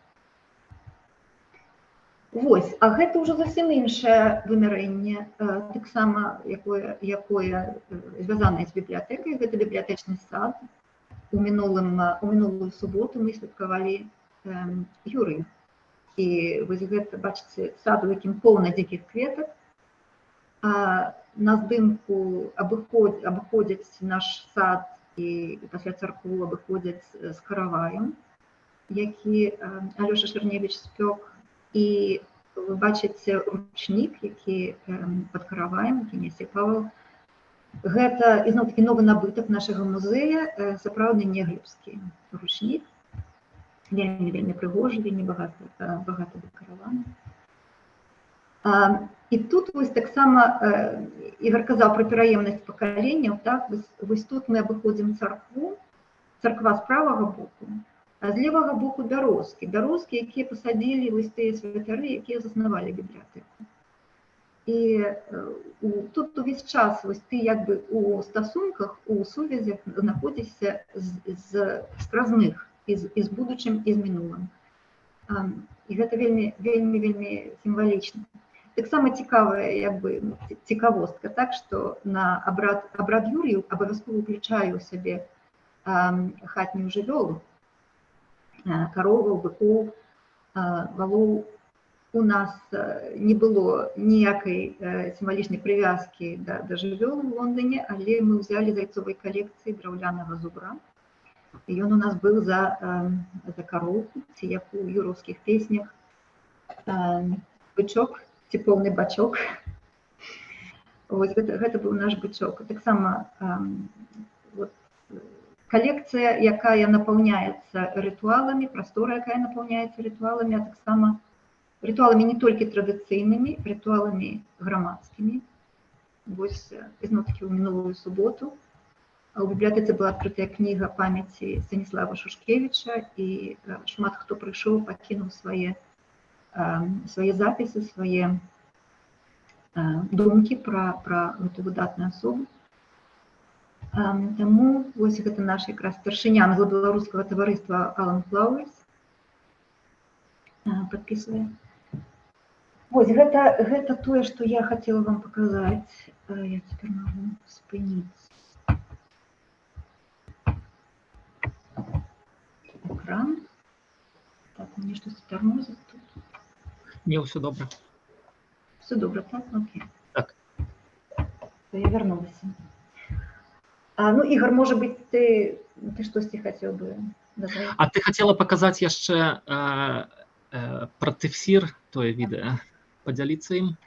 Вось, а гэта ўжо зусім іншае вымярэнне, таксама, якое звязанае з бібліятэкай, гэта бібліятэчны сад. У мінулую суботу мы святкавалі Юрыю. І вось гэта, бачыце, сад, у якім поўна дзікіх кветак. На здымку абыходзяць наш сад і пасля царкву абыходзяць з караваем, які Алёша Шарневіч спёк. І вы бачыце ручнік, які пад караваем, які нясе Павел. Гэта, ізноў-такі, новы набытак нашага музея, сапраўдны неглебскі ручнік. Вельмі, вельмі прыгожы, вельмі багата дэкараваны. І тут вось таксама Ігар казаў пра пераемнасць пакаленняў, так? Вось тут мы абыходзім царкву, царква з правага боку, а з левага боку бярозкі, бярозкі, якія пасадзілі вось тыя святары, якія заснавалі бібліятэку. І тут увесь час вось ты як бы у стасунках, у сувязях знаходзішся з скразных, і з будучым, і з мінулым. І гэта вельмі, вельмі, вельмі сімвалічна. Таксама цікавая, як бы, цікавостка, так, што на абрад Юрію абавязкова ўключае ў сябе хатнюю жывёлу, карову, быкоў. Валоў у нас не было ніякай сімвалічнай прывязкі да жывёл у Лондоне, але мы ўзялі з айцовай калекцыі драўлянага зубра. І ён у нас быў за кароўку, ці як у юраўскіх песнях, бычок, ці поўны бачок. Вось гэта быў наш бычок. Таксама вот, калекцыя, якая напаўняецца рытуаламі, прастора, якая напаўняецца рытуаламі, а таксама рытуаламі не толькі традыцыйнымі, рытуаламі грамадскімі. Вось, ізноў-такі, ў мінулую суботу у бібліятэцы была адкрытая кніга памяці Станіслава Шушкевіча, і шмат хто прыйшоў, пакінуў свае запісы, свае думкі пра гэту выдатную асобу. Таму вось гэта наш якраз старшыня англа-беларускага таварыства Алан Флауэрс падпісвае. Вось гэта тое, што я хацела вам паказаць. Я цяпер магу спыніць экран. Так, у мяне штосьці тармозіць тут. Не, ўсё добра. Всё добра, так? Окей. Так. То я вярнулася. Ну, Ігор, можа быць, ты штосьці хацеў бы дадаць? А ты хацела паказаць яшчэ пра тэфсір тое відэа, падзяліцца ім?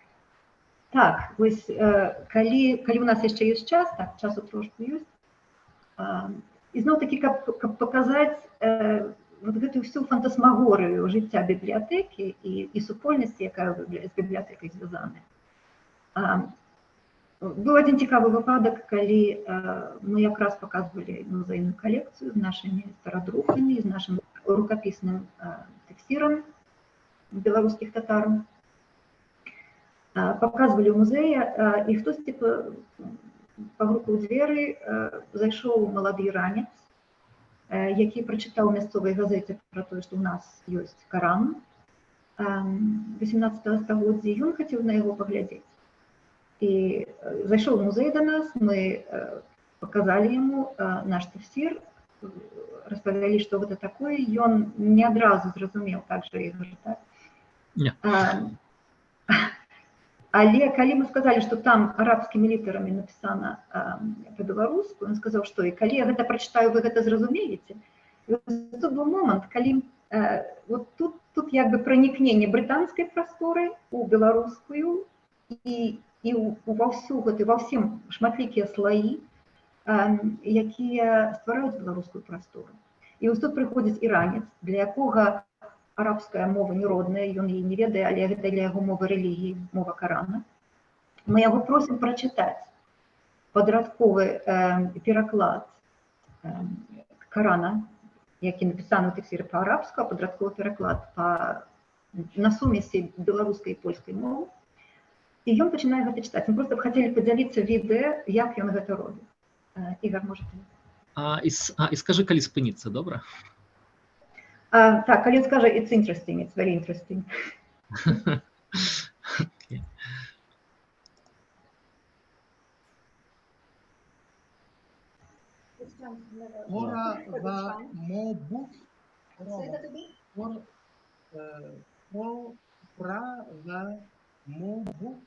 Так, вось, калі у нас яшчэ ёсць час, так, часу трошку ёсць, ізноў-такі, каб паказаць вот гэтую всю фантасмагорыю жыцця бібліятэкі і супольнасці, якая з бібліятэкай звязаная. Быў адзін цікавы выпадак, калі мы якраз паказвалі музейную калекцыю з нашымі старадрукамі, з нашым рукапісным тэфсірам беларускіх татар. Паказвалі ў музеі, і хтосьці пагрукаў дзверы, зайшоў малады іранец, які прачытаў у мясцовай газеце пра тое, што ў нас ёсць Каран 18 стагоддзя, і ён хацеў на яго паглядзець. І зайшоў у музей да нас, мы паказалі яму наш тэфсір, распавялі, што гэта такое, ён не адразу зразумеў, так жа, Ігор, так? Не. Але калі мы сказалі, што там арабскімі літарамі напісана па-беларуску, ён сказаў, што і калі я гэта прачытаю, вы гэта зразумееце. І вось тут быў момант, калі вот тут як бы пранікненне брытанскай прасторы ў беларускую і ва ўсю гэты, ва ўсім шматлікія слаі, якія ствараюць беларускую прастору. І вось тут прыходзіць іранец, для якога арабская мова не родная, ён яе не ведае, але гэта для яго мова рэлігіі, мова Карана. Мы яго просім прачытаць падрадковы пераклад Карана, які напісаны ў тэфсіры па-арабску, а падрадковы пераклад на сумесі беларускай і польскай мовы. І ён пачынае гэта чытаць. Мы проста б хацелі падзяліцца відэа, як ён гэта робіць. Ігор, можа, ты? І скажы, калі спыніцца, добра? Так, калі ён скажа, it's interesting, it's very interesting. Okay. Ora va mo book. Ora va mo book.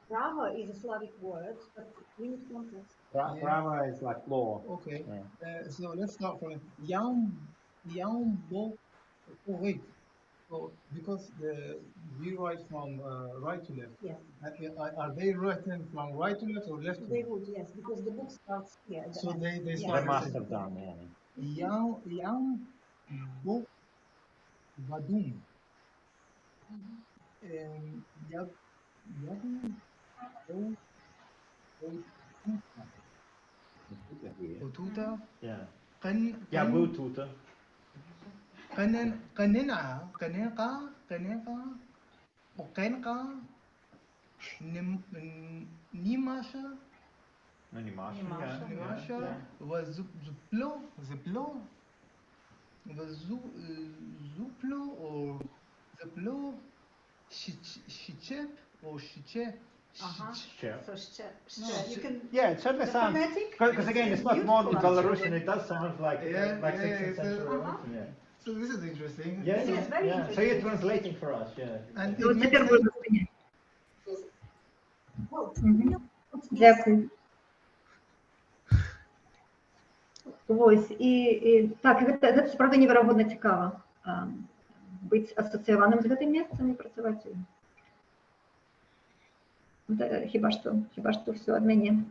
Prava is a Slavic word, but we need context. Prava is like law. Okay. Yeah. So let's start from Yam Bo. Oh wait, so because we write from right to left. Yes. Are they written from right to left or left to left? They would, yes, because the book starts here. So they yeah. start. They must have done, yeah. Yam Bo Vadum. Otuta. Yeah. Yeah, Bututa. قننعة قننقة قننقة وقنقة نيماشا نيماشا وزبلو زبلو وزبلو or زبلو شيشep or shiche. So you can, yeah, it certainly sounds, because again, it's not modern Belarusian, it does sound like, yeah, like 16th century Belarusian, yeah. So this is interesting. Yeah, It is very yeah. So you're translating for us, yeah. And Ну, it makes цяпер sense. можна спыняць. Well, Мгм. Дзякую. Вось, і так, гэта сапраўды неверагодна цікава, быць асацыяваным з гэтым месцам і працаваць у ім. Ну, та, хіба што ўсё ад мяне.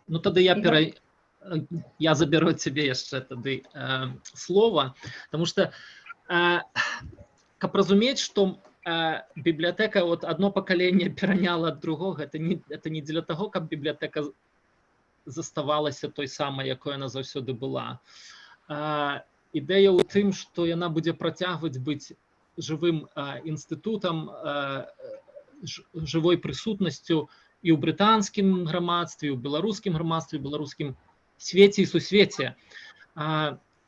Ну тады я Ігор? Я заберу ад цябе яшчэ тады слова, потому что каб разумець, што бібліятэка, вот одно пакаленне пераняла ад другога, это не дзеля таго, каб бібліятэка заставалася той самай, якой яна заўсёды была. Ідэя ў тым, што яна будзе працягваць быць жывым інстытутам, жывой прысутнасцю і ў брытанскім грамадстве, і ў беларускім грамадстве, і ў беларускім свеце і сусвеце.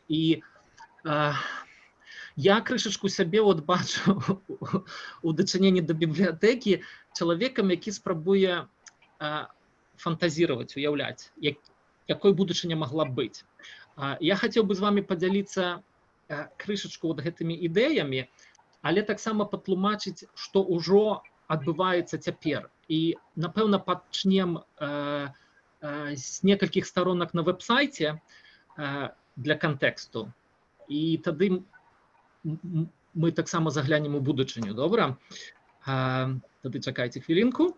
І я крышачку сябе от бачу у дачыненні да бібліятэкі чалавекам, які спрабуе фантазировать, уяўляць, якой будучыня магла б быць. Я хацеў бы з вами падзяліцца крышачку вот гэтымі ідэямі, але таксама патлумачыць, што ўжо адбываецца цяпер. І, напэўна, пачнем з некалькіх старонак на веб-сайце для кантэксту. І тады мы таксама заглянем у будучыню, добра? Тады чакайце хвілінку.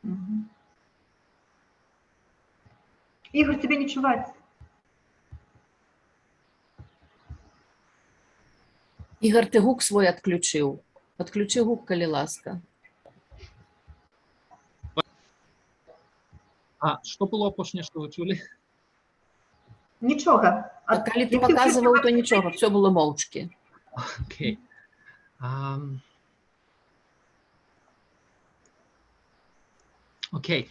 Мгм. Ігор, цябе не чуваць. Ігор, ты гук свой адключыў. Адключы гук, калі ласка. А што было апошняе, што вы чулі? Нічога. А калі ты як ты паказваў, то нічога, все было моўчкі. Окей. Окей.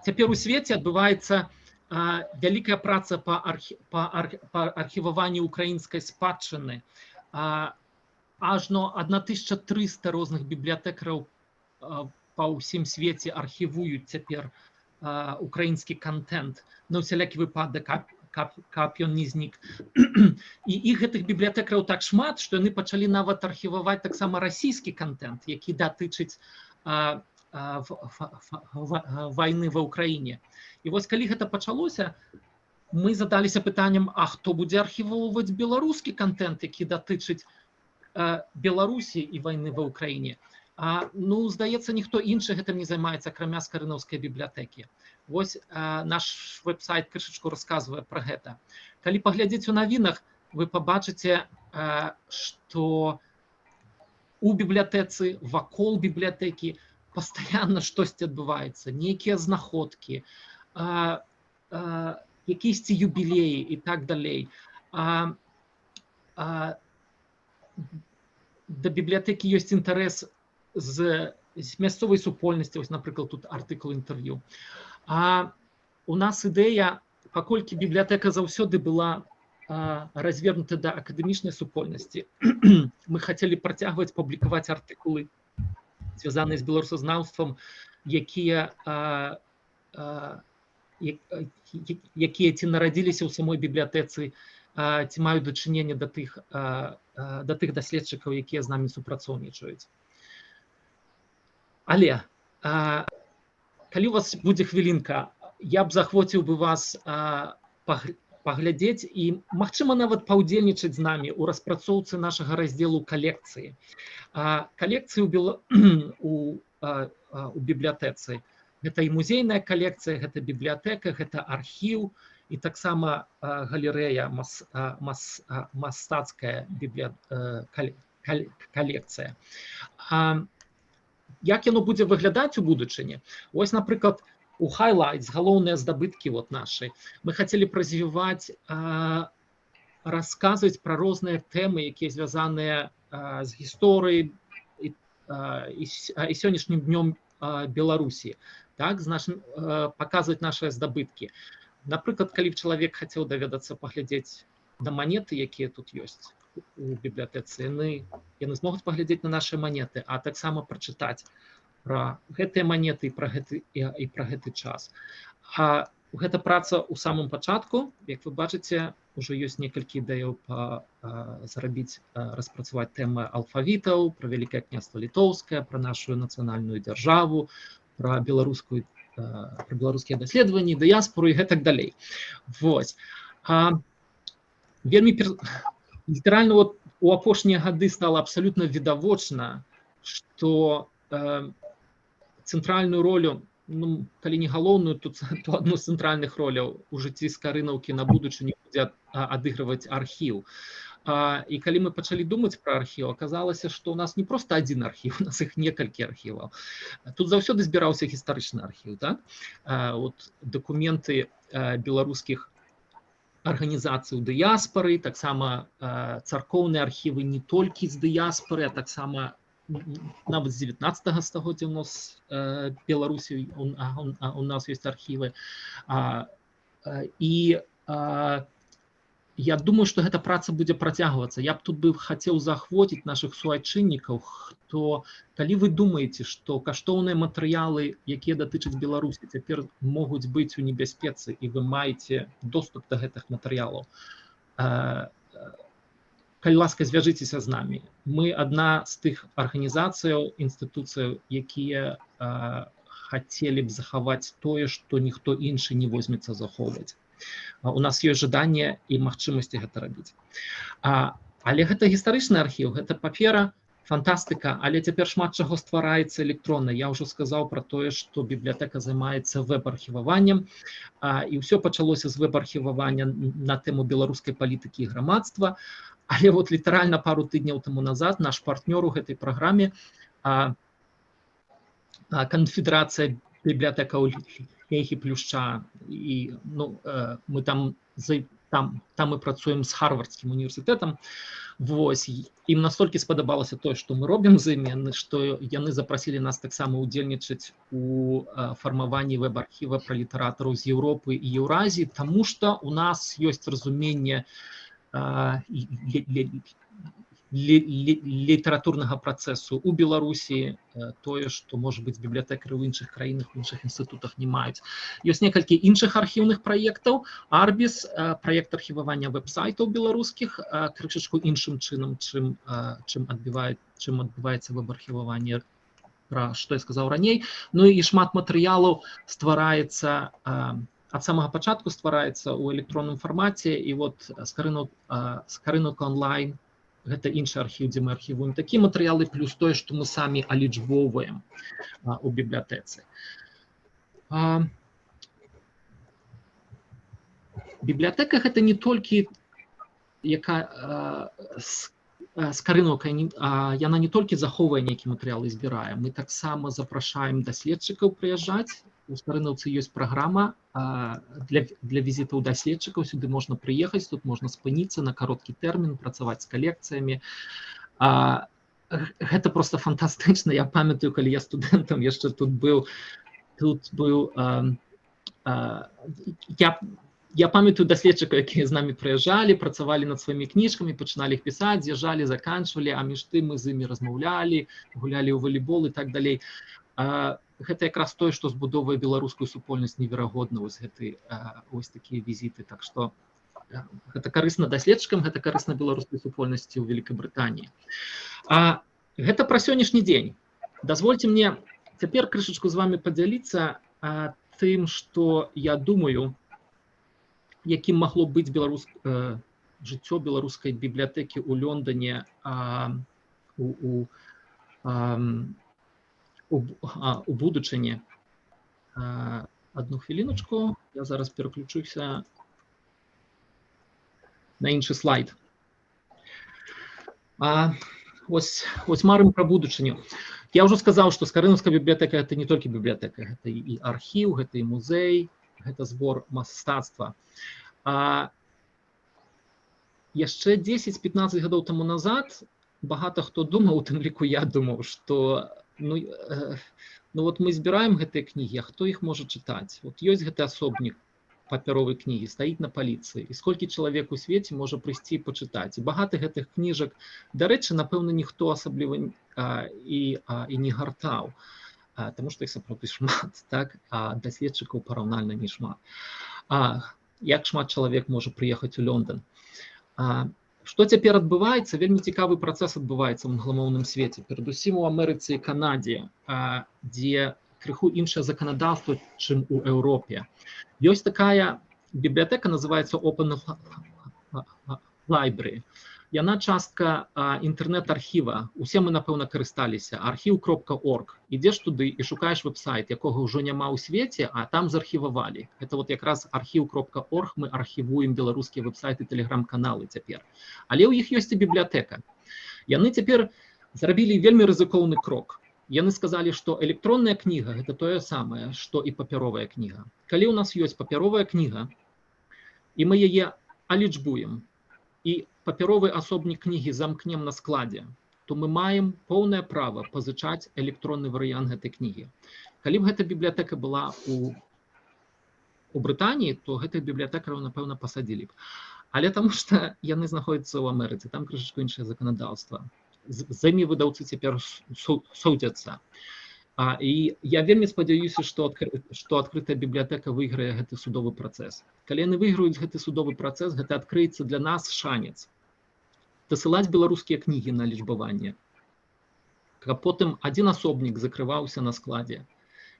Цяпер у свеце адбываецца вялікая праца па архіваванні украінскай спадчыны. Ажно 1300 розных бібліятэкараў па ўсім свеце архівуюць цяпер украінскі кантэнт на ўсялякі выпадак, каб ён не знік. І іх, гэтых бібліятэкараў, так шмат, што яны пачалі нават архіваваць таксама расійскі кантэнт, які датычыць вайны ва Ўкраіне. І вось калі гэта пачалося, мы задаліся пытаннем, а хто будзе архівоўваць беларускі кантэнт, які датычыць Беларусі і вайны ва Ўкраіне. Ну, здаецца, ніхто іншы гэтым не займаецца, акрамя Скарынаўскай бібліятэкі. Вось наш веб-сайт крышачку расказвае пра гэта. Калі паглядзець у навінах, вы пабачыце, што у бібліятэцы, вакол бібліятэкі пастаянна штосьці адбываецца, нейкія знаходкі, якісьці юбілеі і так далей. Да бібліятэкі ёсць інтарэс з мясцовай супольнасці, вось, напрыклад, тут артыкул інтэрв'ю. У нас ідэя, паколькі бібліятэка заўсёды была развернута да акадэмічнай супольнасці, мы хацелі працягваць публікаваць артыкулы, звязаныя з беларусазнаўствам, якія ці нарадзіліся ў самой бібліятэцы, ці маюць дачыненне да тых даследчыкаў, якія з намі супрацоўнічаюць. Але калі у вас будзе хвілінка, я б заахвоціў бы вас паглядзець і, магчыма, нават паўдзельнічаць з намі ў распрацоўцы нашага раздзелу калекцыі. Калекцыі у бібліятэцы. Гэта і музейная калекцыя, гэта бібліятэка, гэта архіў і таксама галерэя, мастацкая калекцыя. Як яно будзе выглядаць у будучыні? Вось, напрыклад, у highlights, галоўныя здабыткі вот нашы. Мы хацелі б развіваць, расказваць пра розныя тэмы, якія звязаныя з гісторыяй і сённяшнім днём Беларусі, так, з нашым, паказваць нашыя здабыткі. Напрыклад, калі б чалавек хацеў даведацца, паглядзець на манеты, якія тут ёсць у бібліятэцы, яны змогуць паглядзець на нашыя манеты, а таксама прачытаць пра гэтыя манеты і пра гэты час. А гэта праца ў самым пачатку, як вы бачыце, ўжо ёсць некалькі ідэяў зрабіць, распрацаваць тэмы алфавітаў, пра Вялікае Княства Літоўскае, пра нашу нацыянальную дзяржаву, пра беларускія даследаванні, дыяспору і гэтак далей. Вось. Вельмі літаральна вот у апошнія гады стала абсалютна відавочна, што цэнтральную ролю, ну, калі не галоўную, то адну з цэнтральных роляў у жыцці Скарынаўкі на будучыню будзе адыгрываць архіў. І калі мы пачалі думаць пра архіў, аказалася, што у нас не проста адзін архіў, у нас іх некалькі архіваў. Тут заўсёды збіраўся гістарычны архіў, так? Вот дакументы беларускіх арганізацый у дыяспары, таксама царкоўныя архівы не толькі з дыяспары, а таксама нават з 19 стагоддзя у нас Беларусі у нас ёсць архівы. І я думаю, што гэта праца будзе працягвацца. Я б тут бы хацеў заахвоціць нашых суайчыннікаў, хто, калі вы думаеце, што каштоўныя матэрыялы, якія датычаць Беларусі, цяпер могуць быць у небяспецы, і вы маеце доступ да гэтых матэрыялаў, калі ласка, звяжыцеся з намі. Мы адна з тых арганізацыяў, інстытуцыяў, якія хацелі б захаваць тое, што ніхто іншы не возьмецца захоўваць. У нас ёсць жаданне і магчымасці гэта рабіць. Але гэта гістарычны архіў, гэта папера, фантастыка, але цяпер шмат чаго ствараецца электронна. Я ўжо сказаў пра тое, што бібліятэка займаецца вэб-архіваваннем, і ўсё пачалося з вэб-архівавання на тэму беларускай палітыкі і грамадства. Але вот літаральна пару тыдняў таму назад наш партнёр у гэтай праграме, канфедэрацыя бібліятэкаў Лехі Плюшча, і, ну, мы там там мы працуем з Харвардскім універсітэтам. Вось, ім настолькі спадабалася тое, што мы робім з імі, што яны запрасілі нас таксама ўдзельнічаць у фармаванні вэб-архіва пра літаратараў з Еўропы і Еўразіі, таму што у нас ёсць разуменне літаратурнага працэсу ў Беларусі, тое, што, можа быць, бібліятэкары ў іншых краінах, у іншых інстытутах не маюць. Ёсць некалькі іншых архіўных праектаў. Арбіс, праект архівавання веб-сайтаў беларускіх, крышачку іншым чынам, чым адбываецца вэб-архіваванне, пра што я сказаў раней. Ну і шмат матэрыялаў ствараецца, ад самага пачатку ствараецца ў электронным фармаце, і вот Скарынаўка онлайн — гэта іншы архіў, дзе мы архівуем такія матэрыялы, плюс тое, што мы самі алічбоўваем у бібліятэцы. Бібліятэка — гэта не толькі яка Скарынаўка, яна не толькі захоўвае нейкі матэрыялы, збірае. Мы таксама запрашаем даследчыкаў прыязджаць. У Скарынаўцы ёсць праграма для візітаў даследчыкаў. Сюды можна прыехаць, тут можна спыніцца на кароткі тэрмін, працаваць з калекцыямі. Гэта просто фантастычна. Я памятаю, калі я студэнтам яшчэ тут быў, тут быў а, а, я я памятаю даследчыкаў, якія з намі прыязджалі, працавалі над сваімі кніжкамі, пачыналі іх пісаць, з'язджалі, заканчвалі, а між тым мы з імі размаўлялі, гулялі ў валейбол і так далей. Гэта якраз тое, што збудоўвае беларускую супольнасць неверагодна, вось такія візіты. Так што гэта карысна даследчыкам, гэта карысна беларускай супольнасці ў Великабрытаніі. Гэта пра сённяшні дзень. Дазвольце мне цяпер крышачку з вами падзяліцца тым, што я думаю, якім магло быць жыццё беларускай бібліятэкі ў Лондоне у будучыні. Одну хвіліначку, я зараз пераключуся на іншы слайд. Ось марым пра будучыню. Я ўжо сказаў, што Скарынаўская бібліятэка — это не толькі бібліятэка, гэта і архіў, гэта і музей, гэта збор мастацтва. Яшчэ 10-15 гадоў таму назад багата хто думаў, у тым ліку я думаў, што ну вот мы збіраем гэтыя кнігі, а хто іх можа чытаць? Вот ёсць гэты асобнік папяровай кнігі, стаіць на паліцы, і сколькі чалавек у свеце можа прыйсці і пачытаць? І багата гэтых кніжак, дарэчы, напэўна, ніхто асабліва і не гартаў, таму што іх сапраўды шмат, так, а даследчыкаў параўнальна не шмат. Як шмат чалавек можа прыехаць у Лондон? Што цяпер адбываецца? Вельмі цікавы працэс адбываецца ў англамоўным свеце, перадусім у Амерыцы і Канадзе, дзе крыху іншае заканадаўства, чым у Еўропе. Ёсць такая бібліятэка, называется Open Library. Яна частка інтэрнэт-архіва. Усе мы, напэўна, карысталіся. archive.org. Ідзеш туды і шукаеш веб-сайт, якога ўжо няма ў свеце, а там зархівавалі. Гэта вот якраз archive.org, мы архівуем беларускія веб-сайты, тэлеграм-каналы цяпер. Але ў іх ёсць і бібліятэка. Яны цяпер зрабілі вельмі рызыкоўны крок. Яны сказалі, што электронная кніга — гэта тое самае, што і папяровая кніга. Калі ў нас ёсць папяровая кніга, і мы яе алічбуем, і папяровы асобнік кнігі замкнем на складзе, то мы маем поўнае права пазычаць электронны варыянт гэтай кнігі. Калі б гэта бібліятэка была у Брытаніі, то гэтых бібліятэкараў, напэўна, пасадзілі б. Але таму што яны знаходзяцца ў Амерыцы, там крышачку іншае заканадаўства. З імі выдаўцы цяпер судзяцца. І я вельмі спадзяюся, што адкрытая бібліятэка выйграе гэты судовы працэс. Калі яны выйграюць гэты судовы працэс, гэта адкрыецца для нас шанец дасылаць беларускія кнігі на лічбаванне, каб потым адзін асобнік закрываўся на складзе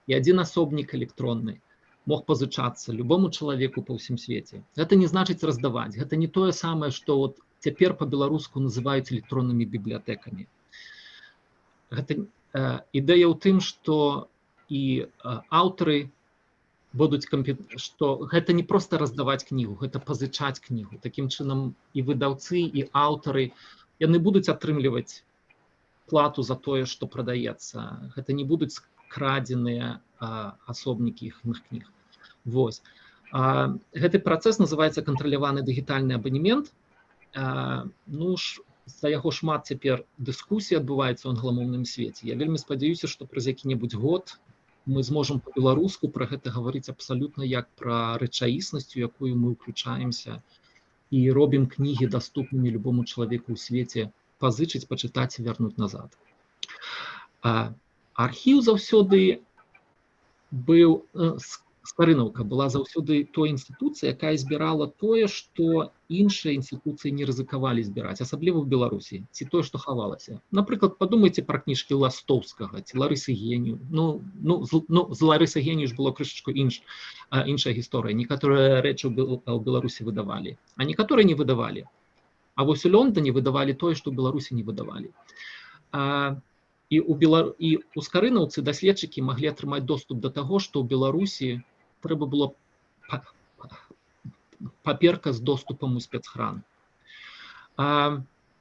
і адзін асобнік электронны мог пазычацца любому чалавеку па ўсім свеце. Гэта не значыць раздаваць, гэта не тое самае, што вот цяпер па-беларуску называюць электроннымі бібліятэкамі. Гэта ідэя ў тым, што і аўтары будуць што гэта не проста раздаваць кнігу, гэта пазычаць кнігу. Такім чынам і выдаўцы, і аўтары, яны будуць атрымліваць плату за тое, што прадаецца. Гэта не будуць крадзеныя асобнікі іхных кніг. Вось. Гэты працэс называецца кантраляваны дыгітальны абанемент. Ну ж, за яго шмат цяпер дыскусій адбываецца ў англамоўным свеце. Я вельмі спадзяюся, што праз які-небудзь год мы зможам па-беларуску пра гэта гаварыць абсалютна як пра рэчаіснасць, у якую мы ўключаемся і робім кнігі даступнымі любому чалавеку ў свеце пазычыць, пачытаць і вярнуць назад. Архіў заўсёды быў, Скарынаўка была заўсёды той інстытуцыяй, якая збірала тое, што іншыя інстытуцыі не рызыкавалі збіраць, асабліва ў Беларусі, ці тое, што хавалася. Напрыклад, падумайце пра кніжкі Ластоўскага ці Ларысы Геніюш. Ну, з Ларысы Геніюш было крышачку іншая гісторыя. Некаторыя рэчы ў Беларусі выдавалі, а некаторыя не выдавалі. А вось у Лондоне выдавалі тое, што ў Беларусі не выдавалі. І у Скарынаўцы даследчыкі маглі атрымаць доступ да таго, што ў Беларусі трэба было паперка з доступам у спецхран.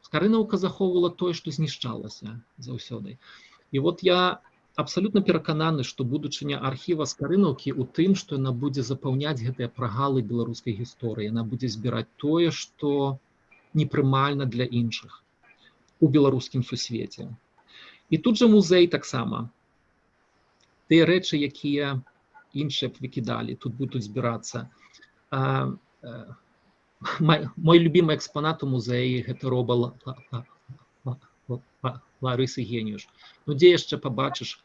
Скарынаўка захоўвала тое, што знішчалася заўсёды. І вот я абсалютна перакананы, што будучыня архіва Скарынаўкі ў тым, што яна будзе запаўняць гэтыя прагалы беларускай гісторыі, яна будзе збіраць тое, што непрымальна для іншых у беларускім сусвеце. І тут жа музей таксама. Тыя рэчы, якія іншыя б выкідалі, тут будуць збірацца. Мой любімы экспанат у музеі — гэта роба Ларысы Геніюш. Ну дзе яшчэ пабачыш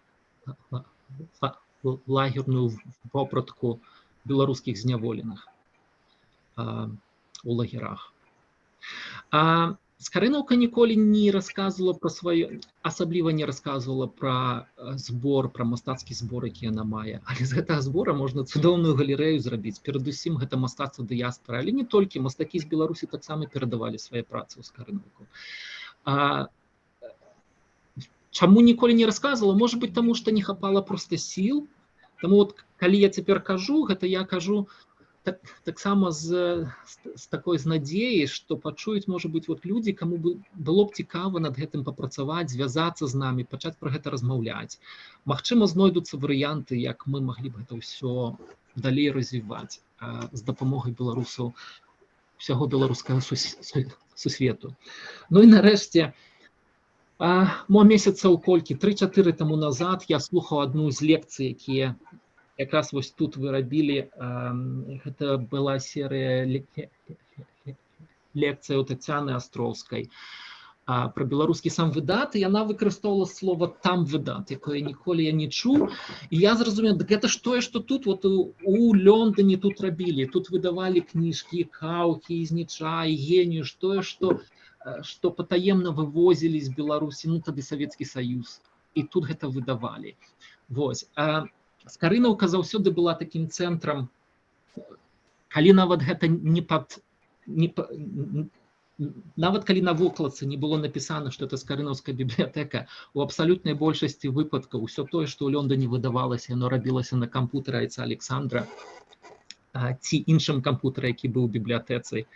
лагерную вопратку беларускіх зняволеных у лагерах? Скарынаўка ніколі не расказвала пра сваё, асабліва не расказвала пра збор, пра мастацкі збор, які яна мае. Але з гэтага збора можна цудоўную галерэю зрабіць. Перадусім гэта мастацтва дыяспоры, але не толькі, мастакі з Беларусі таксама перадавалі свае працы ў Скарынаўку. Чаму ніколі не расказвала? Может быть, таму што не хапала проста сіл. Таму вот, калі я цяпер кажу, гэта я кажу таксама з такой з надзеяй, што пачуюць, можа быць, вот людзі, каму было б цікава над гэтым папрацаваць, звязацца з намі, пачаць пра гэта размаўляць. Магчыма, знойдуцца варыянты, як мы маглі б гэта ўсё далей развіваць з дапамогай беларусаў усяго беларускага сусвету. Ну і нарэшце, мо месяцаў колькі, 3-4 таму назад я слухаў адну з лекцый, якія якраз вось тут вы рабілі, гэта была серыя лекцый у Тацяны Астроўскай пра беларускі самвыдат, і яна выкарыстоўвала слова тамвыдат, якое ніколі я не чуў, і я зразумеў, дык гэта ж тое, што тут вот у Лондоне тут рабілі, тут выдавалі кніжкі, Каўкі, Зніча, Геніюш, тое, што патаемна вывозілі з Беларусі, ну тады Савецкі Саюз, і тут гэта выдавалі. Вось. Скарынаўка заўсёды была такім цэнтрам, калі нават гэта не пад не па- н- н- нават калі на вокладцы не было напісана, што это Скарынаўская бібліятэка, у абсалютнай большасці выпадкаў усё тое, што ў Лондоне выдавалася, яно рабілася на кампутары айца Александра ці іншым кампутары, які быў у бібліятэцы.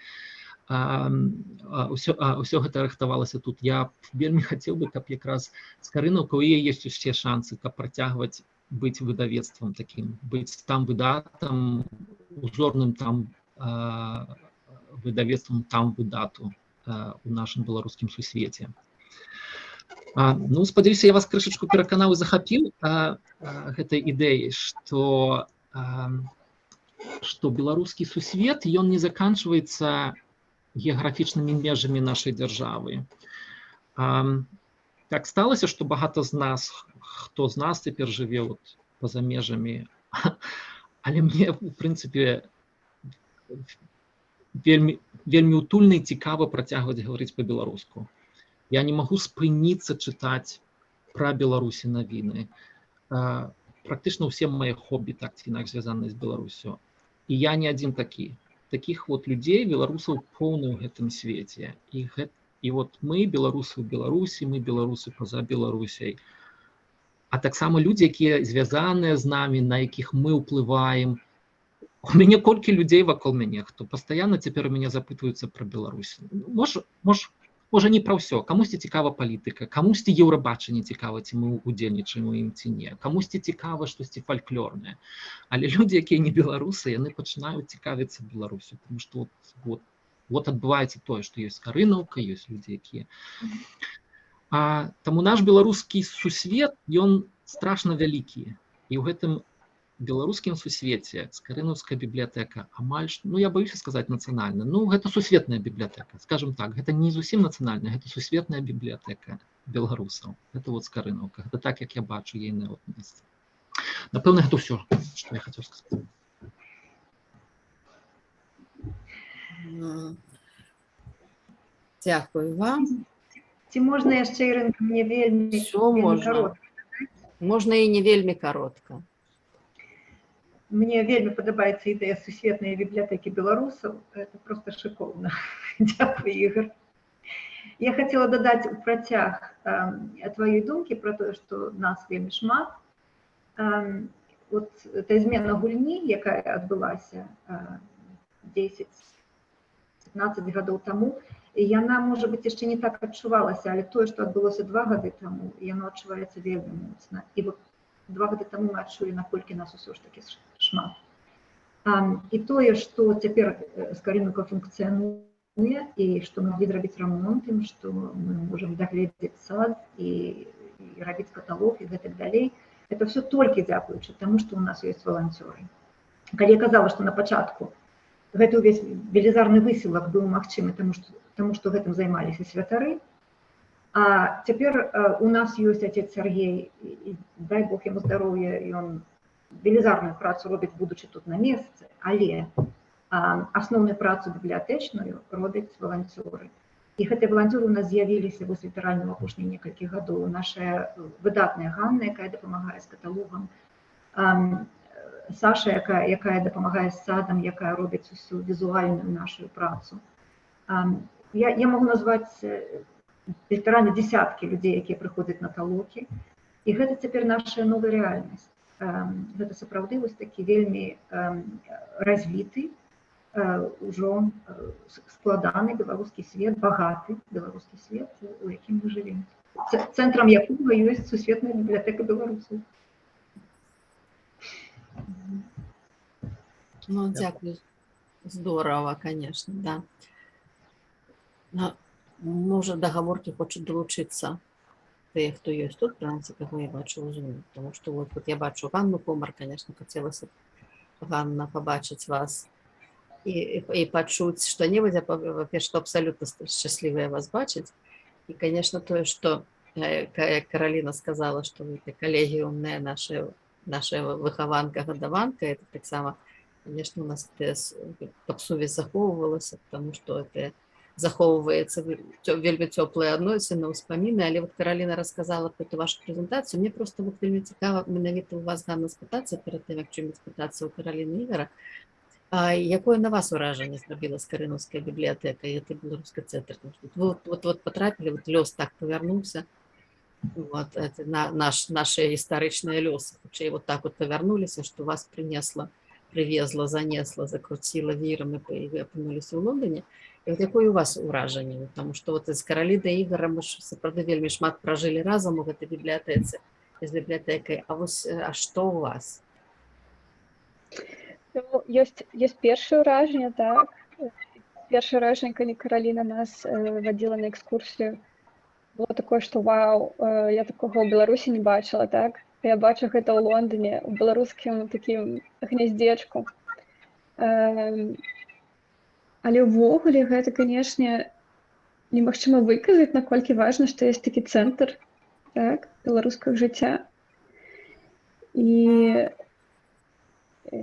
Ўсё гэта рыхтавалася тут. Я б вельмі хацеў бы, каб якраз Скарынаўка, у яе ёсць усе шансы, каб працягваць быць выдавецтвам такім, быць там выдатам, узорным там выдавецтвам там выдату у нашым беларускім сусвеце. Ну, спадзяюся, я вас крышачку пераканаў і захапіў гэтай ідэі, што беларускі сусвет, ён не заканчваецца геаграфічнымі межамі нашай дзяржавы. Так сталася, што багата з нас, хто з нас цяпер жыве вот па-за межамі, але мне, у прынцыпе, вельмі, вельмі утульна і цікава працягваць гаварыць па-беларуску. Я не магу спыніцца чытаць пра Беларусі навіны. Практычна ўсе мае хобі так ці інакш звязаны з Беларуссю. І я не адзін такі. Такіх вот людзей, беларусаў, поўна ў гэтым свеце. І вот мы, беларусы ў Беларусі, мы, беларусы па-за Беларусяй, а таксама людзі, якія звязаныя з намі, на якіх мы ўплываем. У мяне колькі людзей вакол мяне, хто пастаянна цяпер у мяне запытваюцца пра Беларусь. Можа, не пра ўсё. Камусьці цікава палітыка, камусьці Еўрабачанне цікава, ці мы удзельнічаем у ім ці не. Камусьці цікава штосьці фальклорнае. Але людзі, якія не беларусы, яны пачынаюць цікавіцца Беларуссю, тому што вот адбываецца тое, што ёсць Скарынаўка, ёсць людзі, якія. Таму наш беларускі сусвет, ён страшна вялікі. І ў гэтым беларускім сусвеце Скарынаўская бібліятэка амаль ну, я баюся сказаць нацыянальна, ну, гэта сусветная бібліятэка, скажем так, гэта не зусім нацыянальная, гэта сусветная бібліятэка беларусаў. Это вот Скарынаўка, гэта так, як я бачу ейнае вот месца. Напэўна, гэта ўсё, што я хацеў сказаць. Дзякую вам. Ці можна яшчэ, Ірынка, мне вельмі, Всё вельмі можна. каротка? Можна і не вельмі каротка. Мне вельмі падабаецца ідэя сусветнай бібліятэкі беларусаў. Это просто шыкоўна. Дзякуй, Ігор. Я хацела дадаць у працяг тваёй думкі пра тое, што нас вельмі шмат. Вот эта змена гульні, якая адбылася 10-15 гадоў таму, яна, можа быць, яшчэ не так адчувалася, але тое, што адбылося 2 гады таму, яно адчуваецца вельмі моцна. І вот 2 гады таму мы адчулі, наколькі нас усё ж такі шмат. І тое, што цяпер Скарынаўка функцыянуе, і што мы маглі зрабіць рамонт, і што мы можам дагледзець сад і рабіць каталог і гэтак далей, это всё толькі дзякуючы таму, што ў нас ёсць валанцёры. Калі я казала, што на пачатку гэты ўвесь велізарны высілак быў магчымы, таму што гэтым займаліся святары, а цяпер у нас ёсць отец Сергей, і дай Бог яму здароўя, ён велізарную працу робіць, будучы тут на месцы, але асноўную працу бібліятэчную робяць валанцёры. І гэтыя валанцёры ў нас з'явіліся вось літаральна ў апошнія некалькі гадоў. Наша выдатная Ганна, якая дапамагае з каталогам, Саша, якая дапамагае з садам, якая робіць усю візуальную нашу працу. Я магу назваць літаральна дзесяткі людзей, якія прыходзяць на талокі. І гэта цяпер наша новая рэальнасць. Гэта сапраўды вось такі вельмі развіты Ўжо складаны беларускі свет, багаты беларускі свет, у якім мы жывем, цэнтрам якога ёсць сусветная бібліятэка беларусаў. Ну, дзякую. Здорово, конечно, да. Можа, да гаворкі хочуць далучыцца тыя, хто ёсць тут, прынамсі, каго я бачу ў Zoom. Потому что вот я бачу Ганну Комар, конечно, хацелася б, Ганна, пабачыць вас і пачуць што-небудзь, а па-першае, што абсалютна шчаслівая вас бачыць. І, конечно, тое, што як Караліна сказала, што вы калегіумная наша выхаванка, гадаванка, это таксама, конечно, у нас каб сувязь захоўвалася, потому что это захоўваецца вельмі цёплыя адносіны, ўспаміны. Але вот Караліна рассказала про эту вашу прэзентацыю, мне просто вот вельмі цікава менавіта у вас, Ганна, спытацца перад тым, як чым спытацца у Караліны, Ігара, якое на вас уражанне зрабіла Скарынаўская бібліятэка і гэты беларускі цэнтр? Потому что вы вот потрапілі, вот лёс так павярнуўся, вот, это наши гістарычныя лёсы хутчэй вот так вот павярнуліся, что вас принесла, привезла, занесла, закруціла вірам, і вы апынуліся ў Лондоне. І вот якое у вас уражанне? Потому что вот з Каралінай, Ігорам мы ж сапраўды вельмі шмат пражылі разам у гэтай бібліятэцы, з бібліятэкай. А вось а што у вас? Ну, ёсць першае ўражанне, так. Першае ўражанне, калі Караліна нас вадзіла на экскурсію, было такое, што вау, я такога ў Беларусі не бачыла, так? Я бачу гэта ў Лондоне, у беларускім такім гняздзечку. Але ўвогуле гэта, канешне, немагчыма выказаць, наколькі важна, што ёсць такі цэнтр, так, беларускага жыцця. І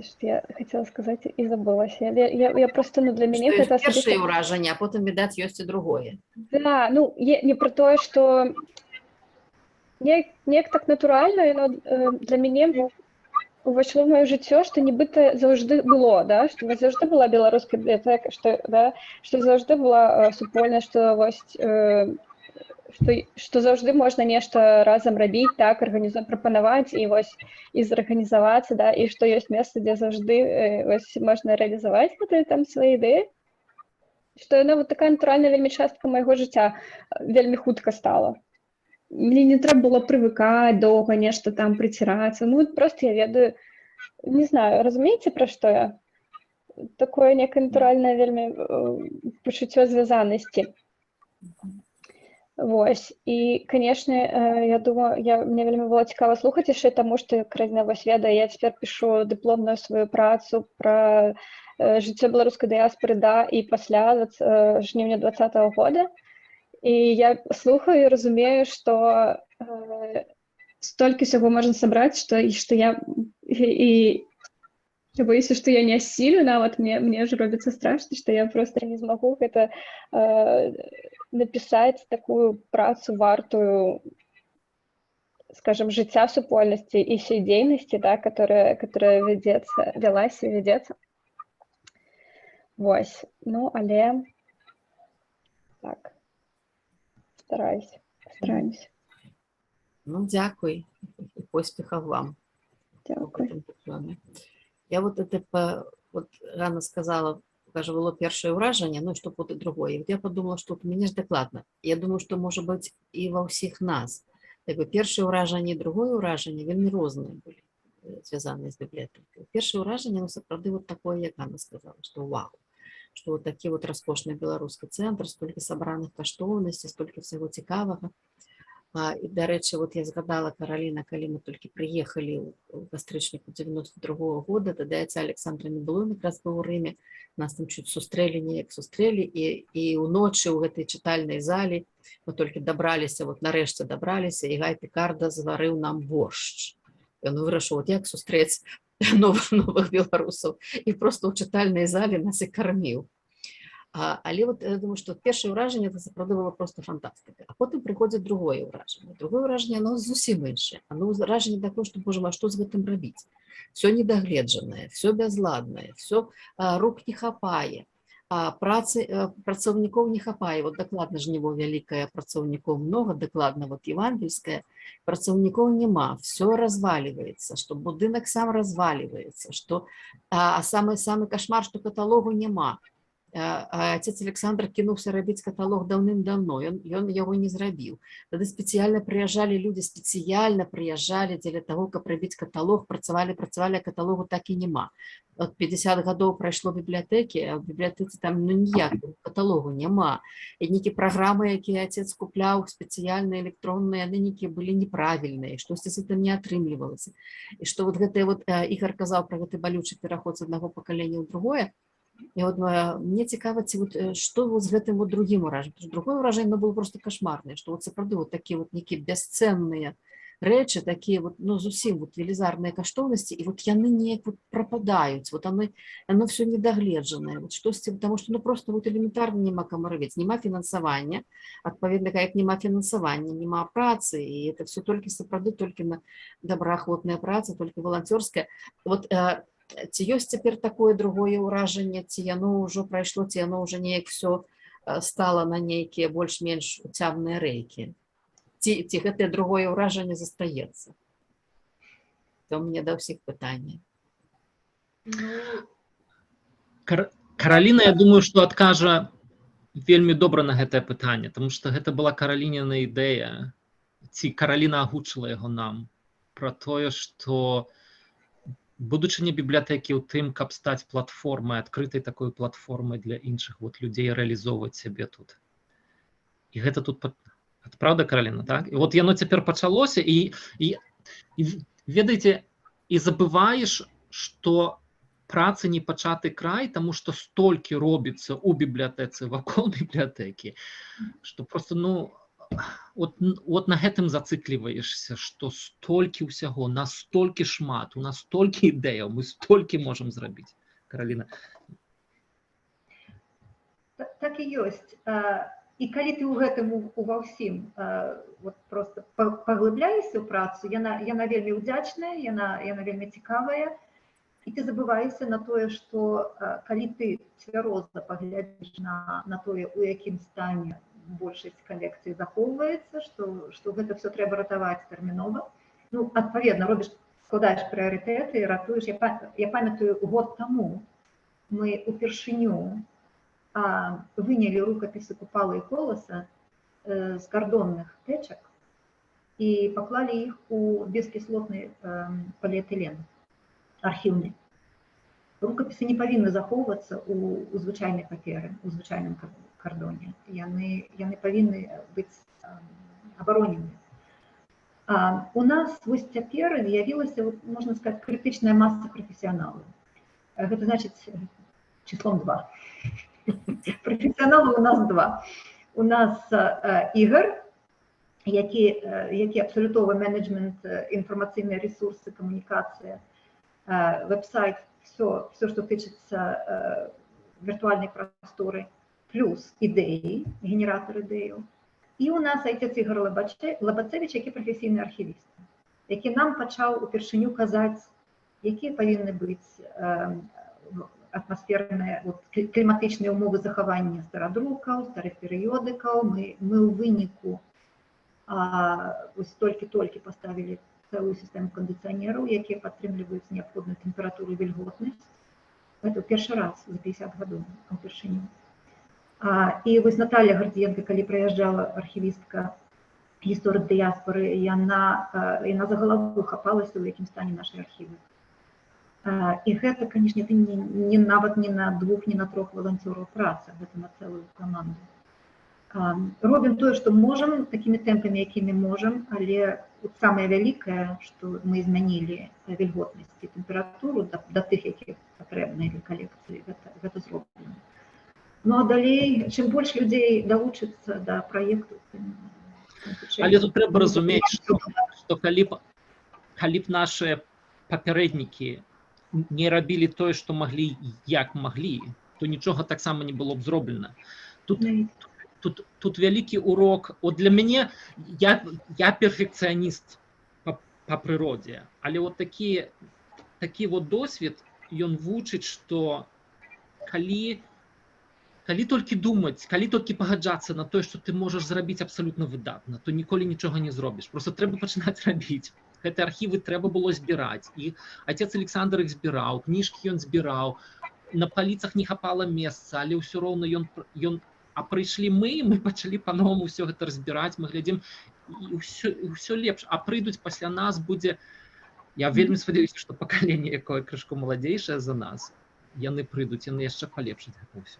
што я хацела сказаць і забылася. Я просто, ну, для мяне Што ёсць гэта першае асабіста. ўражанне, а потым, відаць, ёсць і другое. Да, ну, не про тое, што неяк так натуральна яно для мяне увайшло в маё жыццё, што нібыта заўжды было, да, што вось заўжды была беларуская бібліятэка, што, да, што заўжды была супольнасць, што вось што заўжды можна нешта разам рабіць, так, прапанаваць і вось і зарганізавацца, да, і што ёсць месца, дзе заўжды вось можна рэалізаваць гэтыя там свае ідэі. Што яна вот такая натуральная вельмі частка майго жыцця вельмі хутка стала. Мне не трэба было прывыкаць доўга, нешта там прыцірацца. Ну, вот просто я ведаю, не знаю, разумееце, пра што я? Такое некае натуральнае вельмі пачуццё звязанасці. Вось. І, канешне, я думаю, мне вельмі было цікава слухаць яшчэ таму, што Караліна вось ведае, я цяпер пішу дыпломную сваю працу пра жыццё беларускай дыяспоры да і пасля жніўня дваццатага года. І я слухаю і разумею, што столькі ўсяго можна сабраць, што я і я боюся, што я не асілю нават, мне ж робіцца страшна, што я просто не змагу гэта напісаць такую працу, вартую, скажем, жыцця супольнасці і всей дзейнасці, да, которая вядзецца, вялася і вядзецца. Вось, ну, але так, стараюсь, стараемся. Ну, дзякуй і поспехаў вам у Дзякуй. гэтым дыпломе. Я вот это вот Ганна сказала, кажа, было першае ўражанне, ну, што потым другое. І вот я подумала, што вот у мяне ж дакладна. Я думаю, што можа быць і ва ўсіх нас. Так бы першае ўражанне і другое ўражанне вельмі розныя былі, звязаныя з бібліятэкай. Першае ўражанне, ну, сапраўды вот такое, як Ганна сказала, што вау, што вот такі вот раскошны беларускі цэнтр, столькі сабраных каштоўнасцей, столькі ўсяго цікавага. І, дарэчы, вот я згадала, Караліна, калі мы толькі прыехалі ў кастрычніку 92-го года, тады айца Александра не было, ён якраз быў у Рыме, нас там чуть сустрэлі, неяк сустрэлі, і ўночы ў гэтай чытальнай залі мы толькі дабраліся, вот нарэшце дабраліся, і Гай Пікарда зварыў нам боршч. Ён вырашыў, вот як сустрэць новых беларусаў, і просто ў чытальнай зале нас і карміў. Але вот я думаю, што першае ўражанне это сапраўды было просто фантастыка. А потым прыходзіць другое ўражанне. Другое ўражанне, оно зусім іншае. Оно ўражанне такое, што, боже мой, што з гэтым рабіць? Всё недагледжанае, всё бязладнае, всё, рук не хапае. А працы, працаўнікоў не хапае. Вот дакладна жніво вялікае, працаўнікоў много, дакладна вот евангельскае, працаўнікоў няма, все разваливается, что будынак сам разваливается, что а самы кашмар, что каталогу няма. А отец Александр кінуўся рабіць каталог даўным-даўно, ён яго не зрабіў. Тады спецыяльна прыязджалі людзі, спецыяльна прыязджалі дзеля таго, каб рабіць каталог, працавалі, працавалі, а каталогу так і няма. От 50 гадоў прайшло бібліятэкі, а ў бібліятэцы там, ну, ніякага каталогу няма. І нейкія праграмы, якія отец купляў, спецыяльныя электронныя, яны нейкія былі неправільныя, штосьці з гэтым не атрымлівалася. І што вот гэтыя вот, Ігар казаў пра гэты балючы пераход з аднаго пакалення ў другое. І от мне цікава, ці вот, што вот з гэтым вот другім уражаннем. Потому что другое ўражанне, оно было просто кошмарнае, што вот сапраўды вот такія вот нейкія бясцэнныя рэчы, такія вот, ну, зусім вот велізарныя каштоўнасці, і вот яны неяк вот прападаюць, вот оно все недагледжанае, вот штосьці, потому что, ну, просто вот элементарна няма каму рабіць, няма фінансавання, адпаведна, як няма фінансавання, няма працы, і это все толькі сапраўды толькі на добраахвотная праца, толькі валанцёрская. Вот ці ёсць цяпер такое другое ўражанне, ці яно ўжо прайшло, ці яно ўжо неяк все стала на нейкія больш-менш уцямныя рэйкі? Ці гэтае другое ўражанне застаецца? То мне да ўсіх пытанне. Ну, Караліна, я думаю, што адкажа вельмі добра на гэтае пытанне, тому што гэта была Каралініна ідэя, ці Караліна агучыла яго нам, пра тое, што будучыня бібліятэкі ў тым, каб стаць платформай, адкрытай такой платформай для іншых вот людзей рэалізоўваць сябе тут. І гэта тут праўда, Караліна, так? І вот яно цяпер пачалося, і ведаеце, і забываеш, што працы не пачаты край, таму што столькі робіцца ў бібліятэцы, вакол бібліятэкі, што просто, ну, вот на гэтым зацыкліваешся, што столькі ўсяго, настолькі шмат, у нас столькі ідэяў, мы столькі можам зрабіць. Караліна. Так і ёсць. І калі ты ў гэтым ува ўсім вот просто паглыбляешся ў працу, яна вельмі ўдзячная, яна вельмі цікавая, і ты забываешся на тое, што калі ты цвяроза паглядзіш на тое, у якім стане большасць калекцый захоўваецца, што гэта все трэба ратаваць тэрмінова. Ну, адпаведна, робіш, складаеш прыярытэты, ратуеш. Я памятаю, год таму мы упершыню вынялі рукапісы Купала і Коласа з кардонных тэчак і паклалі іх у бескіслотны поліэтылен архіўны. Рукапісы не павінны захоўвацца у звычайнай паперы, у звычайным кардоне. Яны павінны быць абаронены. У нас вось цяпер з'явілася, вот, можна сказаць, крытычная маса прафесіяналаў. Гэта значыць числом 2. Прафесіяналаў у нас два. У нас Ігар, які абсалютовы менеджмент, інфармацыйныя рэсурсы, камунікацыя, веб-сайт, все, што тычыцца віртуальнай прасторы, плюс ідэі, генератор ідэяў. І у нас айцец Ігар Лабацевіч, які прафесійны архівіст, які нам пачаў упершыню казаць, якія павінны быць атмасферныя, вот, кліматычныя ўмовы захавання старадрукаў, старых перыёдыкаў. Мы ў выніку вось толькі-толькі паставілі цэлую сістэму кандыцыянераў, якія падтрымліваюць неабходную тэмпературу і вільготнасць. Гэта ў першы раз за 50 гадоў упершыню. І вось Наталья Гардзіенка, калі прыязджала, архівістка, гісторык дыяспоры, яна за галаву хапалася, у якім стане нашы архівы. І гэта, канешне, это не нават не на двух, не на трох валанцёраў праца, гэта на цэлую каманду. Робім тое, што можам, такімі тэмпамі, якімі можам, але от самае вялікае, што мы змянілі вільготнасць і тэмпературу да тых, якія патрэбныя для калекцыі, гэта зроблена. Ну а далей, чым больш людзей далучыцца да праекту, тым хутчэй. Але тут трэба разумець, што калі б нашыя папярэднікі не рабілі тое, што маглі, як маглі, то нічога таксама не было б зроблена. Тут Навіть. тут вялікі урок. От для мяне, я перфекцыяніст па прыродзе, але вот такі вот досвед, ён вучыць, што калі Калі толькі думаць, калі толькі пагаджацца на тое, што ты можаш зрабіць абсалютна выдатна, то ніколі нічога не зробіш. Просто трэба пачынаць рабіць. Гэты архівы трэба было збіраць. І отец Александр іх збіраў, кніжкі ён збіраў. На паліцах не хапала месца, але ўсё роўна ён. А прыйшлі мы, мы пачалі па-новаму ўсё гэта разбіраць, мы глядзім, і ўсё лепш. А прыйдуць пасля нас, будзе. Я вельмі спадзяюся, што пакаленне, якое крышку маладзейшае за нас, яны прыйдуць, яны яшчэ палепшаць гэта ўсё.